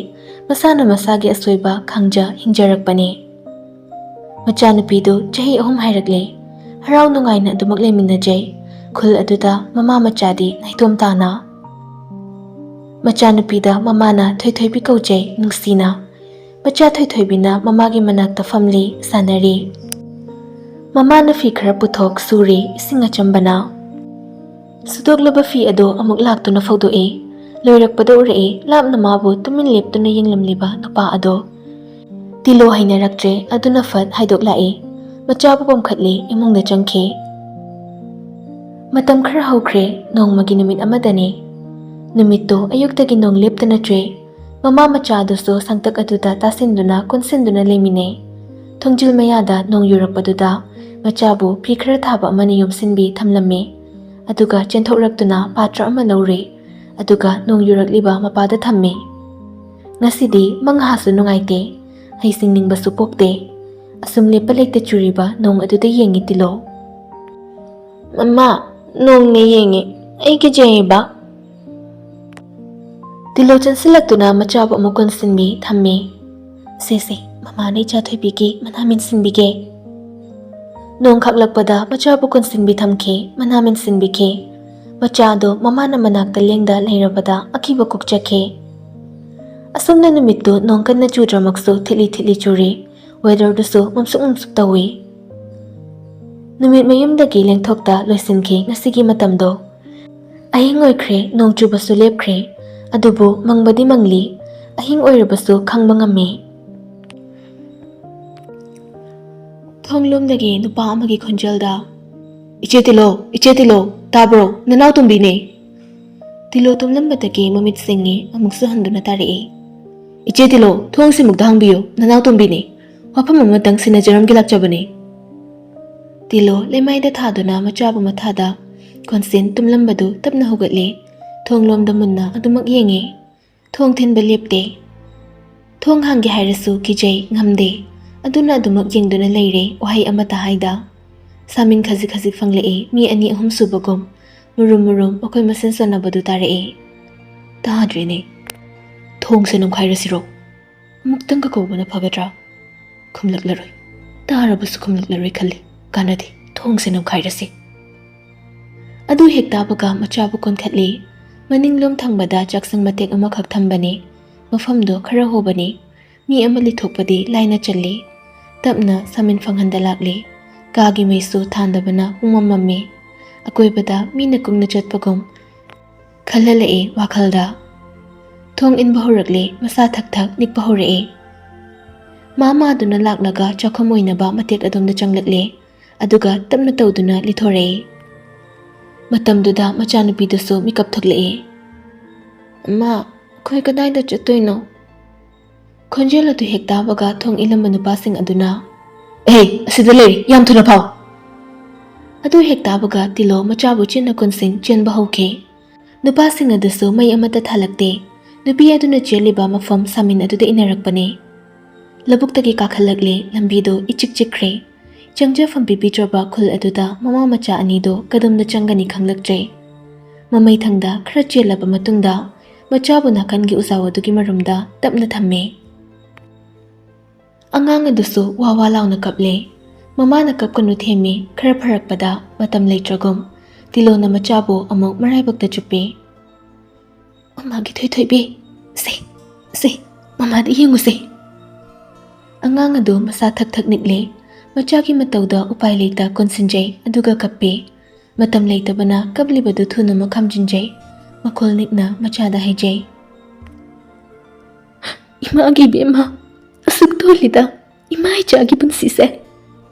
ꯃꯁꯥꯅ ꯃꯁꯥꯒꯤ ꯑꯁꯣꯏꯕ ꯈꯪꯖ ꯍꯤꯡꯖꯔꯛꯄꯅꯦ꯫ ꯃꯆꯥꯅꯨꯄꯤꯗꯨ ꯆꯍꯤ ꯑꯍꯨꯝ ꯍꯥꯏꯔꯛꯂꯦ꯫ ꯍꯔꯥꯎ ꯅꯨꯡꯉꯥꯏꯅ ꯑꯗꯨꯃꯛ ꯂꯩꯃꯤꯟꯅꯖꯩ꯫ ꯈꯨꯜ ꯑꯗꯨꯗ ꯃꯃꯥ ꯃꯆꯥꯗꯤ ꯅꯥꯏꯇꯣꯝ ꯇꯥꯅ꯫ ꯃꯆꯥꯅꯨꯄꯤꯗ ꯃꯃꯥꯅ ꯊꯣꯏꯊꯣꯏꯕꯤ ꯀꯧꯖꯩ ꯅꯨꯡꯁꯤꯅ꯫ ꯃꯆꯥ ꯊꯣꯏꯊꯣꯏꯕꯤꯅ ꯃꯃꯥꯒꯤ ꯃꯅꯥꯛꯇ ꯐꯝꯂꯤ, ꯁꯥꯟꯅꯔꯤ꯫ ꯃꯃꯥꯅ ꯐꯤ ꯈꯔ ꯄꯨꯊꯣꯛ ꯁꯨꯔꯤ, ꯏꯁꯤꯡ ꯑꯆꯝꯕꯅ꯫ ꯁꯨꯗꯣꯛꯂꯕ ꯐꯤ ꯑꯗꯨ ꯑꯃꯨꯛ ꯂꯥꯛꯇꯨꯅ ꯐꯧꯗꯣꯛꯏ꯫ ꯂꯣꯏꯔꯛꯄꯗ ꯎꯔꯛꯏ ꯂꯥꯞꯅ ꯃꯥꯕꯨ ꯇꯨꯃꯤꯟ ꯂꯦꯞꯇꯨꯅ ꯌꯦꯡꯂꯝꯂꯤꯕ ꯅꯨꯄꯥ ꯑꯗꯣ꯫ ꯇꯤꯂꯣ ꯍꯩꯅꯔꯛꯇ꯭ꯔꯦ, ꯑꯗꯨꯅ ꯐꯠ ꯍꯥꯏꯗꯣꯛꯂꯛꯏ꯫ ꯃꯆꯥꯕꯨ ꯄꯝꯈꯠꯂꯤ, ꯏꯃꯨꯡꯗ ꯆꯪꯈꯤ꯫ ꯃꯇꯝ ꯈꯔ ꯍꯧꯈ꯭ꯔꯦ, ꯅꯣꯡꯃꯒꯤ ꯅꯨꯃꯤꯠ ꯑꯃꯗꯅꯤ꯫ ꯅꯨꯃꯤꯠꯇꯨ ꯑꯌꯨꯛꯇꯒꯤ ꯅꯣꯡ ꯂꯦꯞꯇꯅ ꯆꯨꯏ꯫ ꯃꯃꯥ ꯃꯆꯥ ꯑꯗꯨꯁꯨ ꯁꯪꯇꯛ ꯑꯗꯨꯗ ꯇꯥꯁꯤꯟꯗꯨꯅ ꯀꯨꯟꯁꯤꯟꯗꯨꯅ ꯂꯩꯃꯤꯟꯅꯩ꯫ ꯊꯣꯡꯖꯤꯜ ꯃꯌꯥꯗ ꯅꯣꯡ ꯌꯨꯔꯛꯄꯗꯨꯗ ꯃꯆꯥꯕꯨ ꯐꯤ ꯈꯔ ꯊꯥꯕ ꯑꯃꯅ ꯌꯣꯝꯁꯤꯟꯕꯤ ꯊꯝꯂꯝꯃꯤ꯫ ꯑꯗꯨꯒ ꯆꯦꯟꯊꯣꯛꯂꯛꯇꯨꯅ ꯄꯥꯇ꯭ꯔ ꯑꯃ ꯂꯧꯔꯦ꯫ ꯑꯗꯨꯒ ꯅꯣꯡ ꯌꯨꯔꯛꯂꯤꯕ ꯃꯄꯥꯗ ꯊꯝꯃꯦ꯫ ꯉꯁꯤꯗꯤ ꯃꯪꯍꯥꯁꯨ ꯅꯨꯡꯉꯥꯏꯇꯦ, ꯍꯩꯁꯤꯡꯅꯤꯡꯕꯁꯨ ꯄꯣꯛꯇꯦ꯫ ꯑꯁꯨꯝ ꯂꯦꯞꯄ ꯂꯩꯇ ꯆꯨꯔꯤꯕ ꯅꯣꯡ ꯑꯗꯨꯗ ꯌꯦꯡꯉꯤ ꯇꯤꯂꯣ꯫ "ꯃꯃꯥ, ꯅꯣꯡꯅꯦ ꯌꯦꯡꯉꯤ, ꯑꯩ ꯀꯤꯖꯩꯌꯦꯕ꯫" ꯇꯤꯂꯣ ꯆꯪꯁꯤꯜꯂꯛꯇꯨꯅ ꯃꯆꯥꯕꯨ ꯑꯃꯨꯛ ꯀꯣꯟꯁꯤꯟꯕꯤ ꯊꯝꯃꯤ꯫ "ꯁꯦ ꯁꯦ, ꯃꯃꯥꯅ ꯏꯆꯥ ꯊꯣꯏꯕꯤꯒꯤ ꯃꯅꯥ ꯃꯦꯟꯁꯤꯟꯕꯤꯒꯦ꯫" ꯅꯣꯡ ꯈꯥꯛꯂꯛꯄꯗ ꯃꯆꯥꯕꯨ ꯀꯣꯟꯁꯤꯟꯕꯤ ꯊꯝꯈꯤ, ꯃꯅꯥ ꯃꯦꯟꯁꯤꯟꯕꯤꯈꯤ꯫ ꯃꯆꯥꯗꯨ ꯃꯃꯥꯅ ꯃꯅꯥꯛꯇ ꯂꯦꯡꯗ ꯂꯩꯔꯕꯗ ꯑꯀꯤꯕ ꯀꯣꯛꯆꯈꯤ꯫ ꯑꯁꯨꯝꯅ ꯅꯨꯃꯤꯠꯇꯨ ꯅꯣꯡ ꯀꯟꯅ ꯆꯨꯗ꯭ꯔꯃꯛꯁꯨ ꯊꯤꯠꯂꯤ ꯊꯤꯠꯂꯤ ꯆꯨꯔꯤ꯫ ꯋꯦꯗꯔꯗꯨꯁꯨ ꯃꯝꯁꯨꯛ ꯃꯝꯁꯨꯛ ꯇꯧꯏ꯫ ꯅꯨꯃꯤꯠ ꯃꯌꯨꯝꯗꯒꯤ ꯂꯦꯡꯊꯣꯛꯇ ꯂꯣꯏꯁꯤꯟꯈꯤ ꯉꯁꯤꯒꯤ ꯃꯇꯝꯗꯣ꯫ ꯑꯍꯤꯡ ꯑꯣꯏꯈ꯭ꯔꯦ, ꯅꯣꯡ ꯆꯨꯕꯁꯨ ꯂꯦꯞꯈ꯭ꯔꯦ꯫ ꯑꯗꯨꯕꯨ ꯃꯪꯕꯗꯤ ꯃꯪꯂꯤ, ꯑꯍꯤꯡ ꯑꯣꯏꯔꯕꯁꯨ ꯈꯪꯕ ꯉꯝꯃꯤ꯫ ꯊꯣꯡꯂꯣꯝꯗꯒꯤ ꯅꯨꯄꯥ ꯑꯃꯒꯤ ꯈꯣꯟꯖꯦꯜꯗ, "ꯏꯆꯦ ꯇꯤꯂꯣ, ꯏꯆꯦ ꯇꯤꯂꯣ, ꯇꯥꯕ꯭ꯔꯣ? ꯅꯅꯥꯎ ꯇꯣꯝꯕꯤꯅꯦ꯫" ꯇꯤꯂꯣ ꯇꯨꯝꯂꯝꯕꯗꯒꯤ ꯃꯃꯤꯠ ꯁꯤꯡꯉꯤ, ꯑꯃꯨꯛꯁꯨ ꯍꯟꯗꯨꯅ ꯇꯥꯔꯛꯏ꯫ "ꯏꯆꯦ ꯇꯤꯂꯣ, ꯊꯣꯡꯁꯤꯃꯨꯛꯇ ꯍꯥꯡꯕꯤꯌꯨ, ꯅꯅꯥꯎ ꯇꯣꯝꯕꯤꯅꯦ꯫ ꯋꯥꯐꯝ ꯑꯃꯇꯪ ꯁꯤꯟꯅꯖꯔꯝꯒꯦ ꯂꯥꯛꯆꯕꯅꯦ꯫" ꯇꯤꯂꯣ ꯂꯩꯃꯥꯏꯗ ꯊꯥꯗꯨꯅ ꯃꯆꯥꯕꯨ ꯃꯊꯥꯗ ꯀꯣꯟꯁꯤꯟ ꯇꯨꯝꯂꯝꯕꯗꯨ ꯇꯞꯅ ꯍꯧꯒꯠꯂꯦ꯫ ꯊꯣꯡꯂꯣꯝꯗ ꯃꯨꯟꯅ ꯑꯗꯨꯃꯛ ꯌꯦꯡꯉꯦ꯫ ꯊꯣꯡ ꯊꯤꯟꯕ ꯂꯦꯞꯇꯦ꯫ ꯊꯣꯡ ꯍꯥꯡꯒꯦ ꯍꯥꯏꯔꯁꯨ ꯀꯤꯖꯩ, ꯉꯝꯗꯦ꯫ ꯑꯗꯨꯅ ꯑꯗꯨꯃꯛ ꯌꯦꯡꯗꯨꯅ ꯂꯩꯔꯦ, ꯋꯥꯍꯩ ꯑꯃꯠꯇ ꯍꯥꯏꯗ꯫ ꯁꯥꯃꯤꯟ ꯈꯖꯤꯛ ꯈꯖꯤꯛ ꯐꯪꯂꯛꯑꯦ, ꯃꯤ ꯑꯅꯤ ꯑꯍꯨꯝ ꯁꯨꯕꯒꯨꯝ꯫ ꯃꯨꯔꯨꯝ ꯃꯨꯔꯨꯝ ꯃꯈꯣꯏ ꯃꯁꯦꯟ ꯁꯣꯟꯅꯕꯗꯨ ꯇꯥꯔꯛꯑꯦ꯫ ꯇꯥꯗ꯭ꯔꯦꯅꯦ꯫ "ꯊꯣꯡꯁꯦ ꯅꯝꯈꯥꯏꯔꯁꯤꯔꯣ? ꯑꯃꯨꯛꯇꯪꯒ ꯀꯧꯕꯅ ꯐꯒꯗ꯭ꯔꯥ?" ꯈꯨꯝꯂꯛꯂꯔꯣꯏ꯫ ꯇꯥꯔꯕꯁꯨ ꯈꯨꯝꯂꯛꯂꯔꯣꯏ ꯈꯜꯂꯤ꯫ ꯀꯥꯟꯅꯗꯦ, ꯊꯣꯡꯁꯦ ꯅꯝꯈꯥꯏꯔꯁꯤ꯫ ꯑꯗꯨ ꯍꯦꯛ ꯇꯥꯕꯒ ꯃꯆꯥꯕꯨ ꯀꯣꯟꯈꯠꯂꯤ꯫ ꯃꯅꯤꯡꯂꯣꯝ ꯊꯪꯕꯗ ꯆꯥꯛꯁꯪ ꯃꯇꯦꯛ ꯑꯃꯈꯛ ꯊꯝꯕꯅꯤ꯫ ꯃꯐꯝꯗꯣ ꯈꯔ ꯍꯣꯕꯅꯤ꯫ ꯃꯤ ꯑꯃ ꯂꯤꯊꯣꯛꯄꯗꯤ ꯂꯥꯏꯅ ꯆꯜꯂꯤ꯫ ꯇꯞꯅ ꯁꯥꯃꯤꯟ ꯐꯪꯍꯟꯗ ꯂꯥꯛꯂꯤ꯫ ꯀꯥꯒꯤ ꯃꯩꯁꯨ ꯊꯥꯟꯗꯕꯅ ꯄꯨꯡꯃꯝ ꯃꯝꯃꯤ꯫ ꯑꯀꯣꯏꯕꯗ ꯃꯤꯅ ꯀꯨꯡꯅ ꯆꯠꯄꯒꯨꯝ ꯈꯜꯍꯜꯂꯛꯏ ꯋꯥꯈꯜꯗ꯫ ꯊꯣꯡ ꯏꯟꯕ ꯍꯧꯔꯛꯂꯦ, ꯃꯁꯥ ꯊꯛ ꯊꯛ ꯅꯤꯛꯄ ꯍꯧꯔꯛꯑꯦ꯫ ꯃꯥ ꯃꯥꯗꯨꯅ ꯂꯥꯛꯂꯒ ꯆꯥꯛꯈꯨꯝ ꯑꯣꯏꯅꯕ ꯃꯇꯦꯛ ꯑꯗꯣꯝꯗ ꯆꯪꯂꯛꯂꯦ, ꯑꯗꯨꯒ ꯇꯞꯅ ꯇꯧꯗꯨꯅ ꯂꯤꯊꯣꯔꯛꯏ꯫ ꯃꯇꯝꯗꯨꯗ ꯃꯆꯥꯅꯨꯄꯤꯗꯨꯁꯨ ꯃꯤꯀꯞ ꯊꯣꯛꯂꯛꯏ꯫ "ꯑꯃ, ꯑꯩꯈꯣꯏ ꯀꯗꯥꯏꯗ ꯆꯠꯇꯣꯏꯅꯣ?" ꯈꯣꯟꯖꯦꯜ ꯑꯗꯨ ꯍꯦꯛ ꯇꯥꯕꯒ ꯊꯣꯡ ꯏꯜꯂꯝꯕ ꯅꯨꯄꯥꯁꯤꯡ ꯑꯗꯨꯅ, "ꯑꯦ, ꯑꯁꯤꯗ ꯂꯩꯔꯤ, ꯌꯥꯝ ꯊꯨꯅ ꯐꯥꯎ!" ꯑꯗꯨ ꯍꯦꯛ ꯇꯥꯕꯒ ꯇꯤꯂꯣ ꯃꯆꯥꯕꯨ ꯆꯦꯟꯅ ꯀꯣꯟꯁꯤꯟ ꯆꯦꯟꯕ ꯍꯧꯈꯤ꯫ ꯅꯨꯄꯥꯁꯤꯡ ꯑꯗꯨꯁꯨ ꯃꯩ ꯑꯃꯠꯇ ꯊꯥꯜꯂꯛꯇꯦ꯫ ꯅꯨꯄꯤ ꯑꯗꯨꯅ ꯆꯦꯜꯂꯤꯕ ꯃꯐꯝ ꯁꯥꯃꯤꯟ ꯑꯗꯨꯗ ꯏꯟꯅꯔꯛꯄꯅꯤ꯫ ꯂꯧꯕꯨꯛꯇꯒꯤ ꯀꯥꯈꯠꯂꯛꯂꯦ, ꯂꯝꯕꯤꯗꯣ ꯏꯆꯤꯛ ꯆꯤꯛꯈ꯭ꯔꯦ꯫ ꯆꯪꯖꯐꯝ ꯄꯤꯕꯤꯗ꯭ꯔꯕ ꯈꯨꯜ ꯑꯗꯨꯗ ꯃꯃꯥ ꯃꯆꯥ ꯑꯅꯤꯗꯣ ꯀꯗꯣꯝꯗ ꯆꯪꯒꯅꯤ ꯈꯪꯂꯛꯇ꯭ꯔꯦ꯫ ꯃꯃꯩꯊꯪꯗ ꯈꯔ ꯆꯦꯜꯂꯕ ꯃꯇꯨꯡꯗ ꯃꯆꯥꯕꯨ ꯅꯥꯀꯟꯒꯤ ꯎꯖꯥꯎ ꯑꯗꯨꯒꯤ ꯃꯔꯨꯝꯗ ꯇꯞꯅ ꯊꯝꯃꯦ꯫ ꯑꯉꯥꯡ ꯑꯗꯨꯁꯨ ꯋꯥ ꯋꯥ ꯂꯥꯎꯅ ꯀꯞꯂꯦ꯫ ꯃꯃꯥꯅ ꯀꯞꯀꯅꯨ ꯊꯦꯝꯃꯤ, ꯈꯔ ꯐꯔꯛꯄꯗ ꯃꯇꯝ ꯂꯩꯇ꯭ꯔꯒꯨꯝ ꯇꯤꯂꯣꯅ ꯃꯆꯥꯕꯨ ꯑꯃꯨꯛ ꯃꯔꯥꯏꯕꯛꯇ ꯆꯨꯞꯄꯤ꯫ "ꯃꯃꯥꯒꯤ ꯊꯣꯏꯊꯣꯏꯕꯤ, ꯁꯦ, ꯁꯦ, ꯃꯃꯥꯗ ꯌꯦꯡꯉꯨꯁꯦ꯫" ꯑꯉꯥꯡ ꯑꯗꯨ ꯃꯁꯥ ꯊꯛ ꯊꯛ ꯅꯤꯛꯂꯦ꯫ ꯃꯆꯥꯒꯤ ꯃꯇꯧꯗ ꯎꯄꯥꯏ ꯂꯩꯇ ꯀꯣꯟꯁꯤꯟꯖꯩ, ꯑꯗꯨꯒ ꯀꯞꯄꯤ꯫ ꯃꯇꯝ ꯂꯩꯇꯕꯅ ꯀꯞꯂꯤꯕꯗꯨ ꯊꯨꯅꯃꯛ ꯈꯥꯝꯖꯤꯟꯖꯩ꯫ ꯃꯈꯣꯜ ꯅꯤꯛꯅ ꯃꯆꯥꯗ ꯍꯥꯏꯖꯩ, "ꯏꯃꯥꯒꯤ ꯏꯕꯦꯝꯃ, ꯑꯁꯨꯛ ꯇꯣꯜꯂꯤꯗ ꯏꯃꯥ ꯏꯆꯥꯒꯤ ꯄꯨꯟꯁꯤꯁꯦ꯫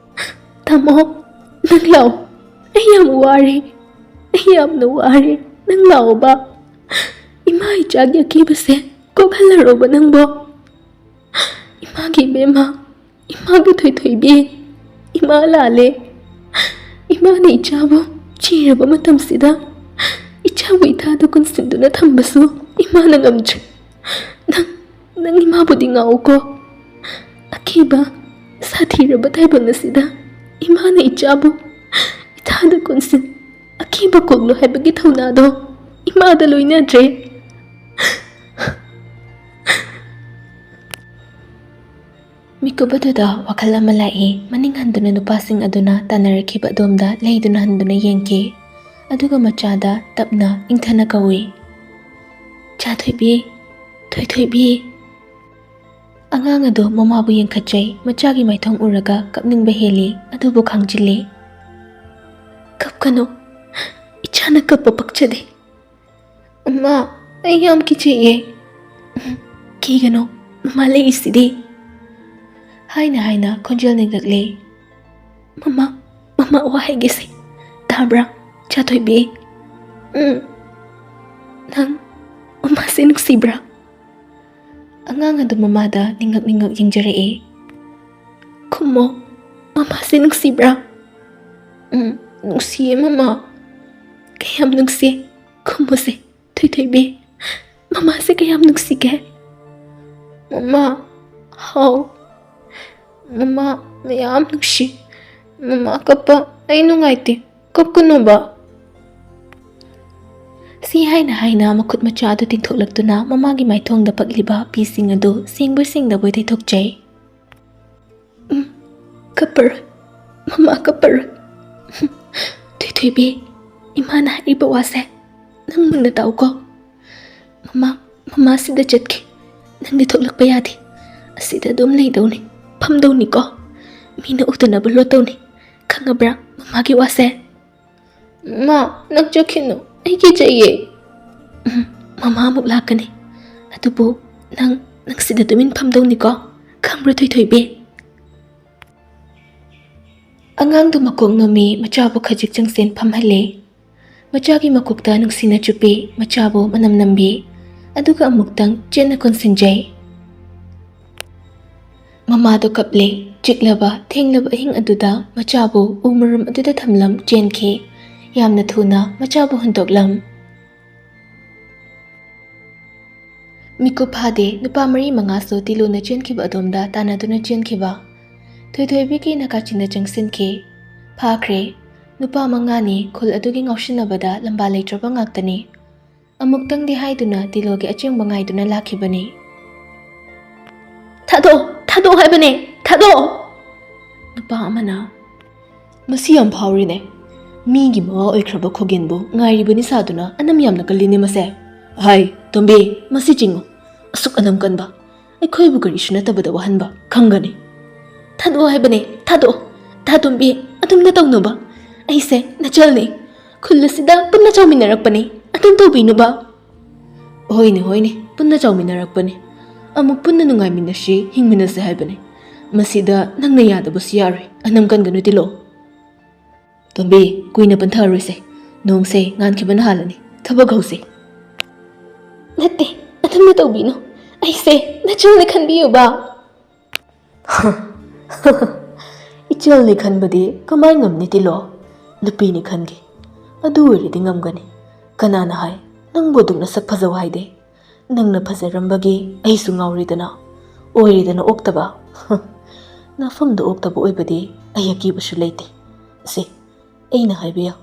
ꯇꯥꯃꯣ, ꯅꯪ ꯂꯥꯛꯑꯣ꯫ ꯑꯩ ꯌꯥꯝ ꯋꯥꯔꯦ꯫ ꯑꯩ ꯌꯥꯝꯅ ꯋꯥꯔꯦ꯫ ꯅꯪ ꯂꯥꯛꯑꯣꯕ꯫ ꯏꯃꯥ ꯏꯆꯥꯒꯤ ꯑꯀꯤꯕꯁꯦ ꯀꯣꯛꯍꯜꯂꯔꯣꯕ ꯅꯪꯕꯣ꯫ ꯏꯃꯥꯒꯤ ꯏꯕꯦꯝꯃ, ꯏꯃꯥꯒꯤ ꯊꯣꯏꯊꯣꯏꯕꯤ, ꯏꯃꯥ ꯂꯥꯜꯂꯦ꯫ ꯏꯃꯥꯅ ꯏꯆꯥꯕꯨ ꯆꯤꯔꯕ ꯃꯇꯝꯁꯤꯗ ꯏꯆꯥꯕꯨ ꯏꯊꯥꯗ ꯀꯣꯟꯁꯤꯟꯗꯨꯅ ꯊꯝꯕꯁꯨ ꯏꯃꯥꯅ ꯉꯝꯗ꯭ꯔꯦ꯫ ꯅꯪ, ꯅꯪ ꯏꯃꯥꯕꯨꯗꯤ ꯉꯥꯛꯎꯀꯣ꯫ ꯑꯀꯤꯕ ꯁꯥꯊꯤꯔꯕ ꯇꯥꯏꯕꯪ ꯑꯁꯤꯗ ꯏꯃꯥꯅ ꯏꯆꯥꯕꯨ ꯏꯊꯥꯗ ꯀꯣꯟꯁꯤꯟ ꯑꯀꯤꯕ ꯀꯣꯛꯂꯣ ꯍꯥꯏꯕꯒꯤ ꯊꯧꯅꯥꯗꯣ ꯏꯃꯥꯗ ꯂꯣꯏꯅꯗ꯭ꯔꯦ꯫" ꯃꯤꯀꯨꯞ ꯑꯗꯨꯗ ꯋꯥꯈꯜ ꯑꯃ ꯂꯥꯛꯏ꯫ ꯃꯅꯤꯡ ꯍꯟꯗꯨꯅ ꯅꯨꯄꯥꯁꯤꯡ ꯑꯗꯨꯅ ꯇꯥꯟꯅꯔꯛꯈꯤꯕ ꯑꯗꯣꯝꯗ ꯂꯩꯗꯨꯅ ꯍꯟꯗꯨꯅ ꯌꯦꯡꯈꯤ꯫ ꯑꯗꯨꯒ ꯃꯆꯥꯗ ꯇꯞꯅ ꯏꯪꯊꯅ ꯀꯧꯏ, "ꯆꯥ ꯊꯣꯏꯕꯤ, ꯊꯣꯏꯊꯣꯏꯕꯤ!" ꯑꯉꯥꯡ ꯑꯗꯨ ꯃꯃꯥꯕꯨ ꯌꯦꯡꯈꯠꯆꯩ꯫ ꯃꯆꯥꯒꯤ ꯃꯥꯏꯊꯣꯡ ꯎꯔꯒ ꯀꯞꯅꯤꯡꯕ ꯍꯦꯜꯂꯤ, ꯑꯗꯨꯕꯨ ꯈꯥꯡꯖꯤꯜꯂꯤ꯫ "ꯀꯞꯀꯅꯨ, ꯏꯆꯥꯅ ꯀꯞꯄ ꯄꯛꯆꯗꯦ꯫ ꯑꯃ, ꯑꯩ ꯌꯥꯝ ꯀꯤꯖꯩꯌꯦ꯫" "ꯀꯤꯒꯅꯨ, ꯃꯃꯥ ꯂꯩꯔꯤꯁꯤꯗꯤ꯫" ꯍꯥꯏꯅ ꯍꯥꯏꯅ ꯈꯣꯟꯖꯦꯜ ꯅꯦꯝꯂꯛꯂꯦ꯫ "ꯃꯃꯥ, ꯃꯃꯥ ꯋꯥ ꯍꯥꯏꯒꯦꯁꯦ, ꯇꯥꯕ꯭ꯔꯥ, ꯆꯥꯊꯣꯏꯕꯤ?" "ꯎꯝ, ꯅꯪ ꯃꯃꯥꯁꯦ ꯅꯨꯡꯁꯤꯕ꯭ꯔꯥ?" ꯑꯉꯥꯡ ꯑꯗꯨ ꯃꯃꯥꯗ ꯅꯤꯡꯉꯛ ꯅꯤꯡꯉꯛ ꯌꯦꯡꯖꯔꯛꯏ꯫ "ꯈꯨꯝꯃꯣ, ꯃꯃꯥꯁꯦ ꯅꯨꯡꯁꯤꯕ꯭ꯔꯥ?" "ꯎꯝ, ꯅꯨꯡꯁꯤꯌꯦ ꯃꯃꯥ꯫" "ꯀꯌꯥꯝ ꯅꯨꯡꯁꯤ? ꯈꯨꯝꯃꯨꯁꯦ, ꯊꯣꯏꯊꯣꯏꯕꯤ, ꯃꯃꯥꯁꯦ ꯀꯌꯥꯝ ꯅꯨꯡꯁꯤꯒꯦ?" "ꯃꯃꯥ, ꯍꯥꯎ, ꯃꯃꯥ ꯃꯌꯥꯝ ꯅꯨꯡꯁꯤ꯫ ꯃꯃꯥ ꯀꯞꯄ ꯑꯩ ꯅꯨꯡꯉꯥꯏꯇꯦ, ꯀꯞꯀꯅꯣꯕ꯫" ꯁꯤ ꯍꯥꯏꯅ ꯍꯥꯏꯅ ꯃꯈꯨꯠ ꯃꯆꯥ ꯑꯗꯨ ꯇꯤꯡꯊꯣꯛꯂꯛꯇꯨꯅ ꯃꯃꯥꯒꯤ ꯃꯥꯏꯊꯣꯡꯗ ꯄꯛꯂꯤꯕ ꯄꯤꯁꯤꯡ ꯑꯗꯨ ꯁꯦꯡꯕꯣꯏ ꯁꯦꯡꯗꯕꯣꯏ ꯇꯩꯊꯣꯛꯆꯩ꯫ "ꯎꯝ, ꯀꯞꯄꯔꯣꯏ, ꯃꯃꯥ ꯀꯞꯄꯔꯣꯏ꯫ ꯊꯣꯏꯊꯣꯏꯕꯤ, ꯏꯃꯥꯅ ꯍꯥꯏꯔꯤꯕ ꯋꯥꯁꯦ ꯅꯪ ꯃꯨꯟꯅ ꯇꯥꯎꯀꯣ꯫ ꯃꯃꯥ, ꯃꯃꯥ ꯁꯤꯗ ꯆꯠꯀꯦ꯫ ꯅꯪꯗꯤ ꯊꯣꯛꯂꯛꯄ ꯌꯥꯗꯦ꯫ ꯑꯁꯤꯗ ꯑꯗꯨꯝ ꯂꯩꯗꯧꯅꯤ, ꯐꯝꯗꯧꯅꯤꯀꯣ꯫ ꯃꯤꯅ ꯎꯗꯅꯕ ꯂꯣꯠꯇꯧꯅꯤ꯫ ꯈꯪꯉꯕ꯭ꯔꯥ ꯃꯃꯥꯒꯤ ꯋꯥꯁꯦ?" "ꯃꯃꯥ, ꯅꯪ ꯆꯠꯈꯤꯅꯨ, ꯑꯩ ꯀꯤꯖꯩꯌꯦ꯫" "ꯎꯝ, ꯃꯃꯥ ꯑꯃꯨꯛ ꯂꯥꯛꯀꯅꯤ꯫ ꯑꯗꯨꯕꯨ ꯅꯪ, ꯅꯪ ꯁꯤꯗ ꯇꯨꯃꯤꯟ ꯐꯝꯗꯧꯅꯤꯀꯣ꯫ ꯈꯪꯕ꯭ꯔꯥ ꯊꯣꯏꯊꯣꯏꯕꯤ?" ꯑꯉꯥꯡꯗꯨ ꯃꯀꯣꯛ ꯅꯣꯝꯃꯤ, ꯃꯆꯥꯕꯨ ꯈꯖꯤꯛ ꯆꯪꯁꯤꯟ ꯐꯝꯍꯜꯂꯦ꯫ ꯃꯆꯥꯒꯤ ꯃꯀꯣꯛꯇ ꯅꯨꯡꯁꯤꯅ ꯆꯨꯞꯄꯤ, ꯃꯆꯥꯕꯨ ꯃꯅꯝ ꯅꯝꯕꯤ, ꯑꯗꯨꯒ ꯑꯃꯨꯛꯇꯪ ꯆꯦꯠꯅ ꯀꯣꯟꯁꯤꯟꯖꯩ꯫ ꯃꯃꯥꯗꯣ ꯀꯞꯂꯦ꯫ ꯆꯤꯛꯂꯕ, ꯊꯦꯡꯂꯕ ꯑꯍꯤꯡ ꯑꯗꯨꯗ ꯃꯆꯥꯕꯨ ꯎ ꯃꯔꯨꯝ ꯑꯗꯨꯗ ꯊꯝꯂꯝ ꯆꯦꯟꯈꯤ꯫ ꯌꯥꯝꯅ ꯊꯨꯅ ꯃꯆꯥꯕꯨ ꯍꯨꯟꯗꯣꯛꯂꯝ꯫ ꯃꯤꯀꯨꯞ ꯐꯥꯗꯦ, ꯅꯨꯄꯥ ꯃꯔꯤ ꯃꯉꯥꯁꯨ ꯇꯤꯂꯨꯅ ꯆꯦꯟꯈꯤꯕ ꯑꯗꯣꯝꯗ ꯇꯥꯟꯅꯗꯨꯅ ꯆꯦꯟꯈꯤꯕ꯫ ꯊꯣꯏꯊꯣꯏꯕꯤꯒꯤ ꯅꯥꯀꯥꯆꯤꯟꯗ ꯆꯪꯁꯤꯟꯈꯤ꯫ ꯐꯥꯈ꯭ꯔꯦ꯫ ꯅꯨꯄꯥ ꯃꯉꯥꯅꯤ꯫ ꯈꯨꯜ ꯑꯗꯨꯒꯤ ꯉꯥꯎꯁꯤꯟꯅꯕꯗ ꯂꯝꯕꯥ ꯂꯩꯇ꯭ꯔꯕ ꯉꯥꯛꯇꯅꯤ꯫ ꯑꯃꯨꯛꯇꯪꯗꯤ ꯍꯥꯏꯗꯨꯅ ꯇꯤꯂꯣꯒꯤ ꯑꯆꯦꯡꯕ ꯉꯥꯏꯗꯨꯅ ꯂꯥꯛꯈꯤꯕꯅꯤ꯫ "ꯊꯥꯗꯣꯛ! ꯊꯥꯗꯣꯛꯑꯣ ꯍꯥꯏꯕꯅꯦ, ꯊꯥꯗꯣꯛꯑꯣ꯫ ꯅꯨꯄꯥ ꯑꯃꯅ, "ꯃꯁꯤ ꯌꯥꯝ ꯐꯥꯎꯔꯤꯅꯦ꯫ ꯃꯤꯒꯤ ꯃꯋꯥ ꯑꯣꯏꯈ꯭ꯔꯕ ꯈꯣꯒꯦꯟꯕꯨ ꯉꯥꯏꯔꯤꯕꯅꯤ ꯁꯥꯗꯨꯅ ꯑꯅꯝ ꯌꯥꯝꯅ ꯀꯜꯂꯤꯅꯦ ꯃꯁꯦ꯫ ꯍꯥꯏ, ꯇꯣꯝꯕꯤ, ꯃꯁꯤ ꯆꯤꯡꯉꯨ꯫ ꯑꯁꯨꯛ ꯑꯅꯝ ꯀꯟꯕ, ꯑꯩꯈꯣꯏꯕꯨ ꯀꯔꯤꯁꯨ ꯅꯠꯇꯕꯗ ꯋꯥꯍꯟꯕ ꯈꯪꯒꯅꯤ꯫ ꯊꯥꯗꯣꯛꯑꯣ ꯍꯥꯏꯕꯅꯦ, ꯊꯥꯗꯣꯛꯑꯣ꯫ ꯇꯥ ꯇꯣꯝꯕꯤ, ꯑꯗꯨꯝꯅ ꯇꯧꯅꯨꯕ꯫ ꯑꯩꯁꯦ ꯅꯆꯜꯅꯤ꯫ ꯈꯨꯜ ꯑꯁꯤꯗ ꯄꯨꯟꯅ ꯆꯥꯎꯃꯤꯟꯅꯔꯛꯄꯅꯤ꯫ ꯑꯗꯨꯝ ꯇꯧꯕꯤꯅꯨꯕ꯫ ꯍꯣꯏꯅꯦ, ꯍꯣꯏꯅꯦ, ꯄꯨꯟꯅ ꯆꯥꯎꯃꯤꯟꯅꯔꯛꯄꯅꯤ꯫ ꯑꯃꯨꯛ ꯄꯨꯟꯅ ꯅꯨꯡꯉꯥꯏꯃꯤꯟꯅꯁꯤ, ꯍꯤꯡꯃꯤꯟꯅꯁꯤ ꯍꯥꯏꯕꯅꯤ꯫ ꯃꯁꯤꯗ ꯅꯪꯅ ꯌꯥꯗꯕꯁꯨ ꯌꯥꯔꯣꯏ꯫ ꯑꯅꯝ ꯀꯟꯒꯅꯨ ꯇꯤꯂꯣ꯫ ꯇꯣꯝꯕꯤ, ꯀꯨꯏꯅ ꯄꯟꯊꯔꯣꯏꯁꯦ꯫ ꯅꯣꯡꯁꯦ ꯉꯥꯟꯈꯤꯕꯅ ꯍꯥꯜꯂꯅꯤ꯫ ꯊꯕꯛ ꯍꯧꯁꯦ꯫ ꯅꯠꯇꯦ, ꯑꯗꯨꯝꯅ ꯇꯧꯕꯤꯅꯨ꯫ ꯑꯩꯁꯦ ꯅꯆꯜꯅ ꯈꯟꯕꯤꯌꯨꯕ꯫ ꯏꯆꯜꯅꯤ ꯈꯟꯕꯗꯤ ꯀꯃꯥꯏ ꯉꯝꯅꯤ ꯇꯤꯂꯣ? ꯅꯨꯄꯤꯅꯤ ꯈꯟꯒꯦ꯫ ꯑꯗꯨ ꯑꯣꯏꯔꯗꯤ ꯉꯝꯒꯅꯤ꯫ ꯀꯅꯥꯅ ꯍꯥꯏ ꯅꯪꯕꯨ ꯑꯗꯨꯛ ꯅꯁꯛ ꯐꯖꯧ ꯍꯥꯏꯗꯦ? ꯅꯪꯅ ꯐꯖꯔꯝꯕꯒꯤ ꯑꯩꯁꯨ ꯉꯥꯎꯔꯤꯗꯅ, ꯑꯣꯏꯔꯤꯗꯅ ꯑꯣꯛꯇꯕ꯫ ꯅꯐꯝꯗ ꯑꯣꯛꯇꯕ ꯑꯣꯏꯕꯗꯤ ꯑꯩ ꯑꯀꯤꯕꯁꯨ ꯂꯩꯇꯦ꯫ ꯁꯦ, ꯑꯩꯅ ꯍꯥꯏꯕ ꯌꯥ,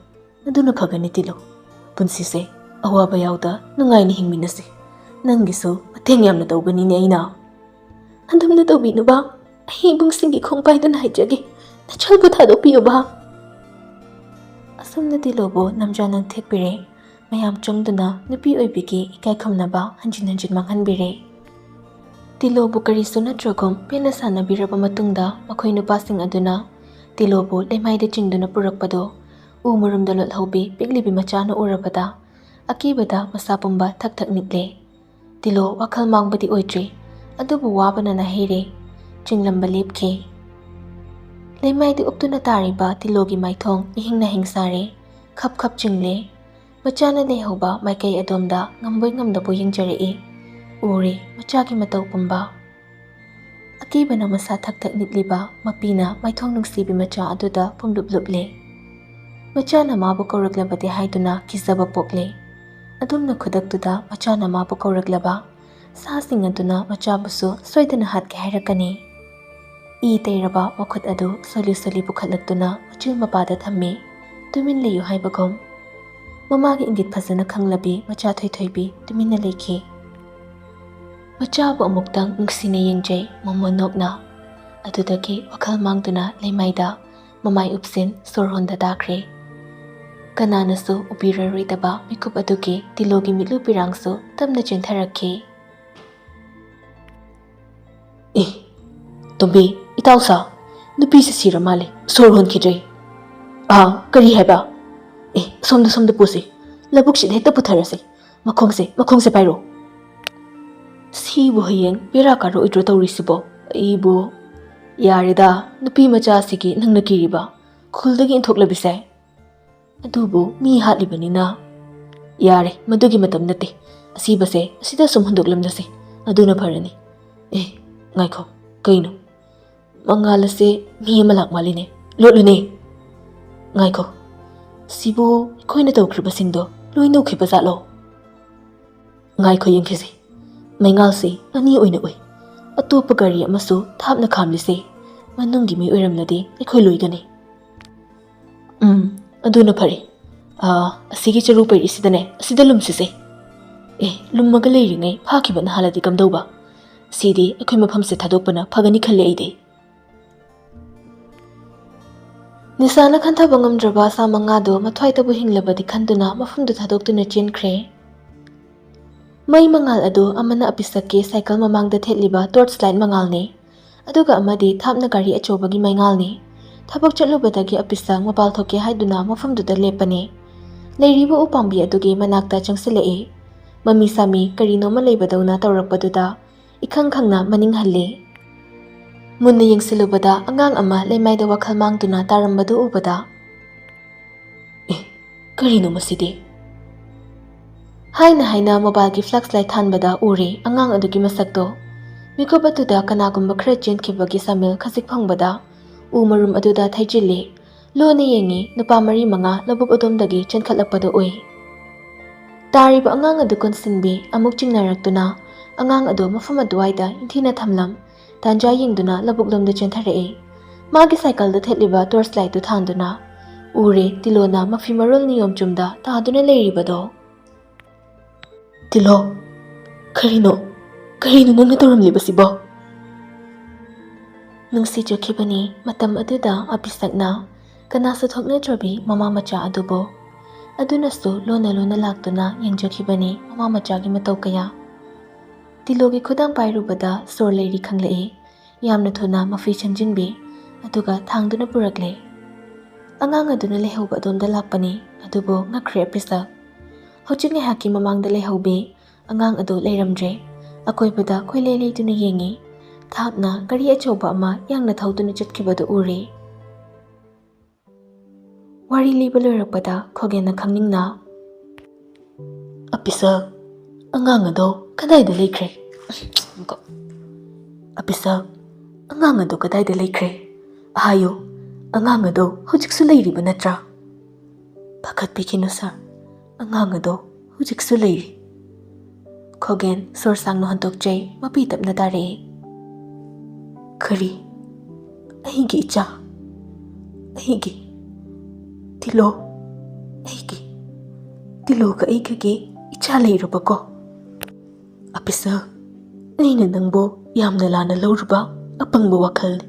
ꯑꯗꯨꯅ ꯐꯒꯅꯤ ꯇꯤꯂꯣ꯫ ꯄꯨꯟꯁꯤꯁꯦ ꯑꯋꯥꯕ ꯌꯥꯎꯗ ꯅꯨꯡꯉꯥꯏꯅ ꯍꯤꯡꯃꯤꯟꯅꯁꯤ꯫ ꯅꯪꯒꯤꯁꯨ ꯃꯇꯦꯡ ꯌꯥꯝꯅ ꯇꯧꯒꯅꯤꯅꯦ ꯑꯩꯅ꯫ ꯑꯗꯨꯝꯅ ꯇꯧꯕꯤꯅꯨꯕ꯫ ꯑꯩ ꯏꯕꯨꯡꯁꯤꯡꯒꯤ ꯈꯣꯡ ꯄꯥꯏꯗꯨꯅ ꯍꯥꯏꯖꯒꯦ, ꯅꯆꯜꯕꯨ ꯊꯥꯗꯣꯛꯄꯤꯌꯨꯕ꯫ ꯑꯁꯨꯝꯅ ꯇꯤꯂꯣꯕꯨ ꯅꯝꯖꯥ ꯅꯝꯊꯦꯛꯄꯤꯔꯦ꯫ ꯃꯌꯥꯝ ꯆꯪꯗꯨꯅ ꯅꯨꯄꯤ ꯑꯣꯏꯕꯤꯒꯤ ꯏꯀꯥꯏ ꯈꯨꯝꯅꯕ ꯍꯟꯖꯤꯟ ꯍꯟꯖꯤꯟ ꯃꯥꯡꯍꯟꯕꯤꯔꯦ꯫ ꯇꯤꯂꯣꯕꯨ ꯀꯔꯤꯁꯨ ꯅꯠꯇ꯭ꯔꯒꯨꯝ ꯄꯦꯟꯅ ꯁꯥꯟꯅꯕꯤꯔꯕ ꯃꯇꯨꯡꯗ, ꯃꯈꯣꯏ ꯅꯨꯄꯥꯁꯤꯡ ꯑꯗꯨꯅ ꯇꯤꯂꯣꯕꯨ ꯂꯩꯃꯥꯏꯗ ꯆꯤꯡꯗꯨꯅ ꯄꯨꯔꯛꯄꯗꯨ ꯎ ꯃꯔꯨꯝꯗ ꯂꯣꯠꯍꯧꯕꯤ ꯄꯤꯛꯂꯤꯕꯤ ꯃꯆꯥꯅ ꯎꯔꯕꯗ, ꯑꯀꯤꯕꯗ ꯃꯁꯥ ꯄꯨꯝꯕ ꯊꯛ ꯊꯛ ꯅꯤꯛꯂꯦ꯫ ꯇꯤꯂꯣ ꯋꯥꯈꯜ ꯃꯥꯡꯕꯗꯤ ꯑꯣꯏꯗ꯭ꯔꯤ, ꯑꯗꯨꯕꯨ ꯋꯥꯕꯅ ꯅꯥꯍꯩꯔꯦ꯫ ꯆꯤꯡꯂꯝꯕ ꯂꯦꯞꯈꯤ꯫ ꯂꯩꯃꯥꯏꯗ ꯎꯞꯇꯨꯅ ꯇꯥꯔꯤꯕ ꯇꯤꯂꯣꯒꯤ ꯃꯥꯏꯊꯣꯡ ꯏꯍꯤꯡ ꯅꯥꯍꯤꯡ ꯁꯥꯔꯦ꯫ ꯈꯞ ꯈꯞ ꯆꯤꯡꯂꯦ꯫ ꯃꯆꯥꯅ ꯂꯩꯍꯧꯕ ꯃꯥꯏꯀꯩ ꯑꯗꯣꯝꯗ ꯉꯝꯕꯣꯏ ꯉꯝꯗꯕꯣꯏ ꯌꯦꯡꯖꯔꯛꯏ꯫ ꯎꯔꯦ ꯃꯆꯥꯒꯤ ꯃꯇꯧ ꯄꯨꯝꯕ꯫ ꯑꯀꯤꯕꯅ ꯃꯁꯥ ꯊꯛ ꯊꯛ ꯅꯤꯛꯂꯤꯕ ꯃꯄꯤꯅ ꯃꯥꯏꯊꯣꯡ ꯅꯨꯡꯁꯤꯕꯤ ꯃꯆꯥ ꯑꯗꯨꯗ ꯄꯨꯡꯂꯨꯞ ꯂꯨꯞꯂꯦ꯫ ꯃꯆꯥꯅ ꯃꯥꯕꯨ ꯀꯧꯔꯛꯂꯕꯗꯤ ꯍꯥꯏꯗꯨꯅ ꯀꯤꯖꯕ ꯄꯣꯛꯂꯦ꯫ ꯑꯗꯨꯝꯅ ꯈꯨꯗꯛꯇꯨꯗ ꯃꯆꯥꯅ ꯃꯥꯕꯨ ꯀꯧꯔꯛꯂꯕ ꯁꯥꯁꯤꯡ ꯑꯗꯨꯅ ꯃꯆꯥꯕꯨꯁꯨ ꯁꯣꯏꯗꯅ ꯍꯥꯠꯀꯦ ꯍꯥꯏꯔꯛꯀꯅꯤ꯫ ꯏ ꯇꯩꯔꯕ ꯃꯈꯨꯠ ꯑꯗꯨ ꯁꯣꯜꯂꯤ ꯁꯣꯜꯂꯤ ꯄꯨꯈꯠꯂꯛꯇꯨꯅ ꯃꯆꯤꯜ ꯃꯄꯥꯗ ꯊꯝꯃꯤ꯫ ꯇꯨꯃꯤꯟ ꯂꯩꯌꯨ ꯍꯥꯏꯕꯒꯨꯝ꯫ ꯃꯃꯥꯒꯤ ꯏꯪꯒꯤꯠ ꯐꯖꯅ ꯈꯪꯂꯕꯤ ꯃꯆꯥ ꯊꯣꯏꯊꯣꯏꯕꯤ ꯇꯨꯃꯤꯟꯅ ꯂꯩꯈꯤ꯫ ꯃꯆꯥꯕꯨ ꯑꯃꯨꯛꯇꯪ ꯅꯨꯡꯁꯤꯅ ꯌꯦꯡꯖꯩ ꯃꯣꯃꯣꯟ ꯅꯣꯛꯅ꯫ ꯑꯗꯨꯗꯒꯤ ꯋꯥꯈꯜ ꯃꯥꯡꯗꯨꯅ ꯂꯩꯃꯥꯏꯗ ꯃꯃꯥꯏ ꯎꯞꯁꯤꯟ ꯁꯣꯔ ꯍꯣꯟꯗ ꯇꯥꯈ꯭ꯔꯦ꯫ ꯀꯅꯥꯅꯁꯨ ꯎꯕꯤꯔꯔꯣꯏꯗꯕ ꯃꯤꯀꯨꯞ ꯑꯗꯨꯒꯤ ꯇꯤꯂꯣꯒꯤ ꯃꯤꯠꯂꯨ ꯄꯤꯔꯥꯡꯁꯨ ꯇꯞꯅ ꯆꯦꯟꯊꯔꯛꯈꯤ꯫ "ꯑꯦ, ꯇꯣꯝꯕꯤ, ꯏꯇꯥꯎꯁꯥ, ꯅꯨꯄꯤꯁꯦ ꯁꯤꯔ ꯃꯥꯜꯂꯦ, ꯁꯣꯔ ꯍꯣꯟꯈꯤꯗ꯭ꯔꯦ꯫ ꯑꯥ, ꯀꯔꯤ ꯍꯥꯏꯕ? ꯑꯦ, ꯁꯣꯝꯗ, ꯁꯣꯝꯗ ꯄꯨꯁꯤ, ꯂꯧꯕꯨꯛꯁꯤꯗ ꯍꯦꯛꯇ ꯄꯨꯊꯔꯁꯤ꯫ ꯃꯈꯣꯡꯁꯦ, ꯃꯈꯣꯡꯁꯦ ꯄꯥꯏꯔꯣ꯫ ꯁꯤꯕꯨ ꯍꯌꯦꯡ ꯕꯦꯔꯥ ꯀꯥꯔꯛꯑꯣꯏꯗ꯭ꯔꯣ ꯇꯧꯔꯤꯁꯤꯕꯣ? ꯑꯩꯕꯨ꯫ ꯌꯥꯔꯦꯗ, ꯅꯨꯄꯤ ꯃꯆꯥꯁꯤꯒꯤ ꯅꯪꯅ ꯀꯤꯔꯤꯕ? ꯈꯨꯜꯗꯒꯤ ꯏꯟꯊꯣꯛꯂꯕꯤꯁꯦ꯫ ꯑꯗꯨꯕꯨ ꯃꯤ ꯍꯥꯠꯂꯤꯕꯅꯤꯅ꯫ ꯌꯥꯔꯦ, ꯃꯗꯨꯒꯤ ꯃꯇꯝ ꯅꯠꯇꯦ꯫ ꯑꯁꯤꯕꯁꯦ ꯑꯁꯤꯗ ꯁꯨꯝ ꯍꯨꯟꯗꯣꯛꯂꯝꯂꯁꯤ, ꯑꯗꯨꯅ ꯐꯔꯅꯤ꯫ ꯑꯦ, ꯉꯥꯏꯈꯣ, ꯀꯩꯅꯣ? ꯃꯉꯥꯜ ꯑꯁꯦ ꯃꯤ ꯑꯃ ꯂꯥꯛ ꯃꯥꯜꯂꯤꯅꯦ꯫ ꯂꯣꯠꯂꯨꯅꯦ꯫ ꯉꯥꯏꯈꯣ, ꯁꯤꯕꯨ ꯑꯩꯈꯣꯏꯅ ꯇꯧꯈ꯭ꯔꯤꯕꯁꯤꯡꯗꯣ ꯂꯣꯏꯅ ꯎꯈꯤꯕ ꯖꯥꯠꯂꯣ? ꯉꯥꯏꯈꯣ, ꯌꯦꯡꯈꯤꯁꯤ꯫ ꯃꯩꯉꯥꯜꯁꯤ ꯑꯅꯤ ꯑꯣꯏꯅ ꯎꯏ꯫ ꯑꯇꯣꯞꯄ ꯒꯥꯔꯤ ꯑꯃꯁꯨ ꯊꯥꯞꯅ ꯈꯥꯝꯂꯤꯁꯦ ꯃꯅꯨꯡꯒꯤ ꯃꯤ ꯑꯣꯏꯔꯝꯂꯗꯤ ꯑꯩꯈꯣꯏ ꯂꯣꯏꯒꯅꯤ꯫ ꯎꯝ, ꯑꯗꯨꯅ ꯐꯔꯦ꯫ ꯑꯥ, ꯑꯁꯤꯒꯤ ꯆꯔꯨ ꯄꯩꯔꯤꯁꯤꯗꯅꯦ, ꯑꯁꯤꯗ ꯂꯨꯝꯁꯤꯁꯦ꯫ ꯑꯦ, ꯂꯨꯝꯃꯒ ꯂꯩꯔꯤꯉꯩ ꯐꯥꯈꯤꯕꯅ ꯍꯥꯜꯂꯗꯤ ꯀꯝꯗꯧꯕ? ꯁꯤꯗꯤ ꯑꯩꯈꯣꯏ ꯃꯐꯝꯁꯦ ꯊꯥꯗꯣꯛꯄꯅ ꯐꯒꯅꯤ ꯈꯜꯂꯦ ꯑꯩꯗꯤ꯫ ꯅꯤꯁꯥꯅ ꯈꯟꯊꯕ ꯉꯝꯗ꯭ꯔꯕ ꯁꯥ ꯃꯉꯥꯗꯨ ꯃꯊ꯭ꯋꯥꯏꯇꯕꯨ ꯍꯤꯡꯂꯕꯗꯤ ꯈꯟꯗꯨꯅ ꯃꯐꯝꯗꯨ ꯊꯥꯗꯣꯛꯇꯨꯅ ꯆꯦꯟꯈ꯭ꯔꯦ꯫ ꯃꯩ ꯃꯉꯥꯜ ꯑꯗꯨ ꯑꯃꯅ ꯑꯄꯤꯁꯛꯀꯤ ꯁꯥꯏꯀꯜ ꯃꯃꯥꯡꯗ ꯊꯦꯠꯂꯤꯕ ꯇꯣꯔꯆ ꯂꯥꯏꯠ ꯃꯉꯥꯜꯅꯤ, ꯑꯗꯨꯒ ꯑꯃꯗꯤ ꯊꯥꯞꯅ ꯒꯥꯔꯤ ꯑꯆꯧꯕꯒꯤ ꯃꯩꯉꯥꯜꯅꯤ꯫ ꯊꯕꯛ ꯆꯠꯂꯨꯕꯗꯒꯤ ꯑꯄꯤꯁꯛ ꯃꯄꯥꯜ ꯊꯣꯛꯀꯦ ꯍꯥꯏꯗꯨꯅ ꯃꯐꯝꯗꯨꯗ ꯂꯦꯞꯄꯅꯤ꯫ ꯂꯩꯔꯤꯕ ꯎꯄꯥꯝꯕꯤ ꯑꯗꯨꯒꯤ ꯃꯅꯥꯛꯇ ꯆꯪꯁꯤꯜꯂꯛꯏ꯫ ꯃꯃꯤ ꯁꯥꯃꯤ ꯀꯔꯤꯅꯣꯃ ꯂꯩꯕꯗꯧꯅ ꯇꯧꯔꯛꯄꯗꯨꯗ ꯏꯈꯪ ꯈꯪꯅ ꯃꯅꯤꯡ ꯍꯜꯂꯤ꯫ ꯃꯨꯟꯅ ꯌꯦꯡꯁꯤꯜꯂꯨꯕꯗ ꯑꯉꯥꯡ ꯑꯃ ꯂꯩꯃꯥꯏꯗ ꯋꯥꯈꯜ ꯃꯥꯡꯗꯨꯅ ꯇꯥꯔꯝꯕꯗꯨ ꯎꯕꯗ, "ꯑꯦ, ꯀꯔꯤꯅꯣ ꯃꯁꯤꯗꯤ?" ꯍꯥꯏꯅ ꯍꯥꯏꯅ ꯃꯣꯕꯥꯏꯜꯒꯤ ꯐ꯭ꯂꯥꯁ ꯂꯥꯏꯠ ꯊꯥꯟꯕꯗ ꯎꯔꯦ ꯑꯉꯥꯡ ꯑꯗꯨꯒꯤ ꯃꯁꯛꯇꯣ꯫ ꯃꯤꯀꯨꯞ ꯑꯗꯨꯗ ꯀꯅꯥꯒꯨꯝꯕ ꯈꯔ ꯆꯦꯟꯈꯤꯕꯒꯤ ꯁꯥꯃꯤꯜ ꯈꯖꯤꯛ ꯐꯪꯕꯗ ꯎ ꯃꯔꯨꯝ ꯑꯗꯨꯗ ꯊꯩꯖꯤꯜꯂꯤ꯫ ꯂꯣꯟꯅ ꯌꯦꯡꯉꯤ, ꯅꯨꯄꯥ ꯃꯔꯤ ꯃꯉꯥ ꯂꯧꯕꯨꯛ ꯑꯗꯣꯝꯗꯒꯤ ꯆꯦꯟꯈꯠꯂꯛꯄꯗꯨ ꯎꯏ꯫ ꯇꯥꯔꯤꯕ ꯑꯉꯥꯡ ꯑꯗꯨ ꯀꯣꯟꯁꯤꯟꯕꯤ ꯑꯃꯨꯛ ꯆꯤꯡꯅꯔꯛꯇꯨꯅ ꯑꯉꯥꯡ ꯑꯗꯨ ꯃꯐꯝ ꯑꯗꯨꯋꯥꯏꯗ ꯏꯟꯊꯤꯅ ꯊꯝꯂꯝ꯫ ꯇꯥꯟꯖꯥ ꯌꯦꯡꯗꯨꯅ ꯂꯧꯕꯨꯛꯂꯣꯝꯗ ꯆꯦꯟꯊꯔꯛꯏ꯫ ꯃꯥꯒꯤ ꯁꯥꯏꯀꯜꯗ ꯊꯦꯠꯂꯤꯕ ꯇꯣꯔꯆ ꯂꯥꯏꯠꯇꯨ ꯊꯥꯟꯗꯨꯅ ꯎꯔꯦ ꯇꯤꯂꯣꯅ ꯃꯐꯤ ꯃꯔꯣꯜ ꯅꯤꯌꯣꯝ ꯆꯨꯝꯗ ꯇꯥꯗꯨꯅ ꯂꯩꯔꯤꯕꯗꯣ꯫ "ꯇꯤꯂꯣ, ꯀꯔꯤꯅꯣ? ꯀꯔꯤꯅꯣ ꯅꯪꯅ ꯇꯧꯔꯝꯂꯤꯕꯁꯤꯕꯣ? ꯅꯨꯡꯁꯤꯖꯈꯤꯕꯅꯤ ꯃꯇꯝ ꯑꯗꯨꯗ ꯑꯕꯤꯁꯛꯅ ꯀꯅꯥꯁꯨ ꯊꯣꯛꯅꯗ꯭ꯔꯕꯤ ꯃꯃꯥ ꯃꯆꯥ ꯑꯗꯨꯕꯨ꯫ ꯑꯗꯨꯅꯁꯨ ꯂꯣꯟꯅ ꯂꯣꯟꯅ ꯂꯥꯛꯇꯨꯅ ꯌꯦꯡꯖꯈꯤꯕꯅꯤ ꯃꯃꯥ ꯃꯆꯥꯒꯤ ꯃꯇꯧ ꯀꯌꯥ꯫ ꯇꯤꯂꯣꯒꯤ ꯈꯨꯗꯥꯡ ꯄꯥꯏꯔꯨꯕꯗ ꯁꯣꯔ ꯂꯩꯔꯤ ꯈꯪꯂꯛꯏ꯫ ꯌꯥꯝꯅ ꯊꯨꯅ ꯃꯐꯤ ꯁꯦꯝꯖꯤꯟꯕꯤ, ꯑꯗꯨꯒ ꯊꯥꯡꯗꯨꯅ ꯄꯨꯔꯛꯂꯦ꯫ ꯑꯉꯥꯡ ꯑꯗꯨꯅ ꯂꯩꯍꯧꯕ ꯑꯗꯣꯝꯗ ꯂꯥꯛꯄꯅꯤ, ꯑꯗꯨꯕꯨ ꯉꯛꯈ꯭ꯔꯦ ꯑꯕꯤꯁꯛ꯫ ꯍꯧꯖꯤꯛ ꯉꯥꯏꯍꯥꯛꯀꯤ ꯃꯃꯥꯡꯗ ꯂꯩꯍꯧꯕꯤ ꯑꯉꯥꯡ ꯑꯗꯨ ꯂꯩꯔꯝꯗ꯭ꯔꯦ꯫ ꯑꯀꯣꯏꯕꯗ ꯀꯣꯏꯂꯩ ꯂꯩꯗꯨꯅ ꯌꯦꯡꯉꯤ꯫ ꯊꯥꯞꯅ ꯒꯥꯔꯤ ꯑꯆꯧꯕ ꯑꯃ ꯌꯥꯡꯅ ꯊꯧꯗꯨꯅ ꯆꯠꯈꯤꯕꯗꯨ ꯎꯔꯦ꯫ ꯋꯥꯔꯤ ꯂꯤꯕ ꯂꯣꯏꯔꯛꯄꯗ ꯈꯣꯒꯦꯟꯅ ꯈꯪꯅꯤꯡꯅ, "ꯑꯕꯤꯁꯛ, ꯑꯉꯥꯡ ꯑꯗꯣ ꯀꯗꯥꯏꯗ ꯂꯩꯈ꯭ꯔꯦ? ꯑꯕꯤꯁꯛ, ꯑꯉꯥꯡ ꯑꯗꯣ ꯀꯗꯥꯏꯗ ꯂꯩꯈ꯭ꯔꯦ? ꯍꯥꯏꯌꯨ, ꯑꯉꯥꯡ ꯑꯗꯣ ꯍꯧꯖꯤꯛꯁꯨ ꯂꯩꯔꯤꯕ ꯅꯠꯇ꯭ꯔꯥ?" "ꯄꯥꯈꯠꯄꯤꯈꯤꯅꯨ ꯁꯥꯔ, ꯑꯉꯥꯡ ꯑꯗꯣ ꯍꯧꯖꯤꯛꯁꯨ ꯂꯩꯔꯤ꯫" ꯈꯣꯒꯦꯟ ꯁꯣꯔ ꯁꯥꯡꯅ ꯍꯣꯟꯗꯣꯛꯆꯩ, ꯃꯄꯤ ꯇꯞꯅ ꯇꯥꯔꯛꯏ꯫ "ꯀꯔꯤ? ꯑꯩꯒꯤ ꯏꯆꯥ? ꯑꯩꯒꯤ ꯇꯤꯂꯣ? ꯑꯩꯒꯤ ꯇꯤꯂꯣꯒ ꯑꯩꯒꯒꯤ ꯏꯆꯥ ꯂꯩꯔꯕꯀꯣ? ꯑꯕꯤꯁꯛ, ꯑꯩꯅ ꯅꯪꯕꯨ ꯌꯥꯝꯅ ꯂꯥꯟꯅ ꯂꯧꯔꯨꯕ ꯑꯄꯪꯕ ꯋꯥꯈꯜꯅꯤ꯫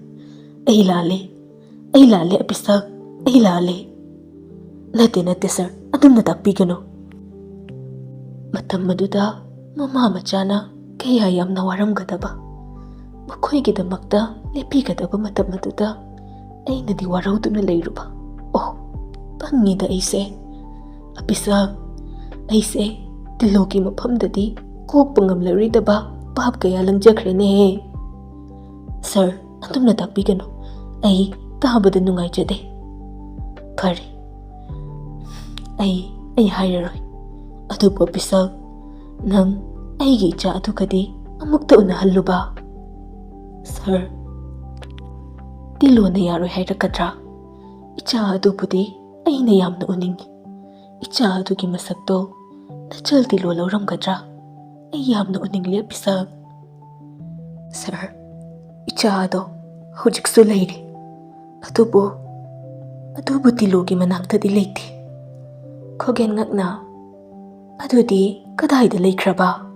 ꯑꯩ ꯂꯥꯜꯂꯦ, ꯑꯩ ꯂꯥꯜꯂꯦ ꯑꯕꯤꯁꯛ, ꯑꯩ ꯂꯥꯜꯂꯦ꯫" "ꯅꯠꯇꯦ, ꯅꯠꯇꯦ ꯁꯥꯔ, ꯑꯗꯨꯝꯅ ꯇꯥꯛꯄꯤꯒꯅꯨ꯫ ꯃꯇꯝ ꯑꯗꯨꯗ ꯃꯃꯥ ꯃꯆꯥꯅ ꯀꯌꯥ ꯌꯥꯝꯅ ꯋꯥꯔꯝꯒꯗꯕ, ꯃꯈꯣꯏꯒꯤꯗꯃꯛꯇ ꯂꯦꯞꯄꯤꯒꯗꯕ ꯃꯇꯝ ꯑꯗꯨꯗ ꯑꯩꯅꯗꯤ ꯋꯥꯔꯧꯗꯨꯅ ꯂꯩꯔꯨꯕ꯫ ꯑꯣ, ꯄꯪꯉꯤꯗ ꯑꯩꯁꯦ꯫ ꯑꯕꯤꯁꯛ, ꯑꯩꯁꯦ ꯇꯤꯂꯣꯒꯤ ꯃꯐꯝꯗꯗꯤ ꯀꯣꯛꯄ ꯉꯝꯂꯔꯣꯏꯗꯕ ꯄꯥꯞ ꯀꯌꯥ ꯂꯪꯖꯈ꯭ꯔꯦꯅꯦꯍꯦ꯫ ꯁꯥꯔ, ꯑꯗꯨꯝꯅ ꯇꯥꯛꯄꯤꯒꯅꯨ꯫ ꯑꯩ ꯇꯥꯕꯗ ꯅꯨꯡꯉꯥꯏꯖꯗꯦ꯫" "ꯐꯔꯦ, ꯑꯩ, ꯑꯩ ꯍꯥꯏꯔꯔꯣꯏ꯫ ꯑꯗꯨꯕꯨ ꯑꯕꯤꯁꯛ, ꯅꯪ ꯑꯩꯒꯤ ꯏꯆꯥ ꯑꯗꯨꯒꯗꯤ ꯑꯃꯨꯛꯇ ꯎꯅꯍꯜꯂꯨꯕ꯫" "ꯁꯥꯔ, ꯇꯤꯂꯣꯅ ꯌꯥꯔꯣꯏ ꯍꯥꯏꯔꯛꯀꯗ꯭ꯔꯥ? ꯏꯆꯥ ꯑꯗꯨꯕꯨꯗꯤ ꯑꯩꯅ ꯌꯥꯝꯅ ꯎꯅꯤꯡꯏ꯫ ꯏꯆꯥ ꯑꯗꯨꯒꯤ ꯃꯁꯛꯇꯣ ꯅꯆꯜ ꯇꯤꯂꯣ ꯂꯧꯔꯝꯒꯗ꯭ꯔꯥ? ꯑꯩ ꯌꯥꯝꯅ ꯎꯅꯤꯡꯂꯦ ꯑꯕꯤꯁꯛ꯫" "ꯁꯥꯔ, ꯏꯆꯥ ꯑꯗꯣ ꯍꯧꯖꯤꯛꯁꯨ ꯂꯩꯔꯤ, ꯑꯗꯨꯕꯨ, ꯑꯗꯨꯕꯨ ꯇꯤꯂꯣꯒꯤ ꯃꯅꯥꯛꯇꯗꯤ ꯂꯩꯇꯦ꯫" ꯈꯣꯒꯦꯟ ꯉꯛꯅ, "ꯑꯗꯨꯗꯤ ꯀꯗꯥꯏꯗ ꯂꯩꯈ꯭ꯔꯕ?"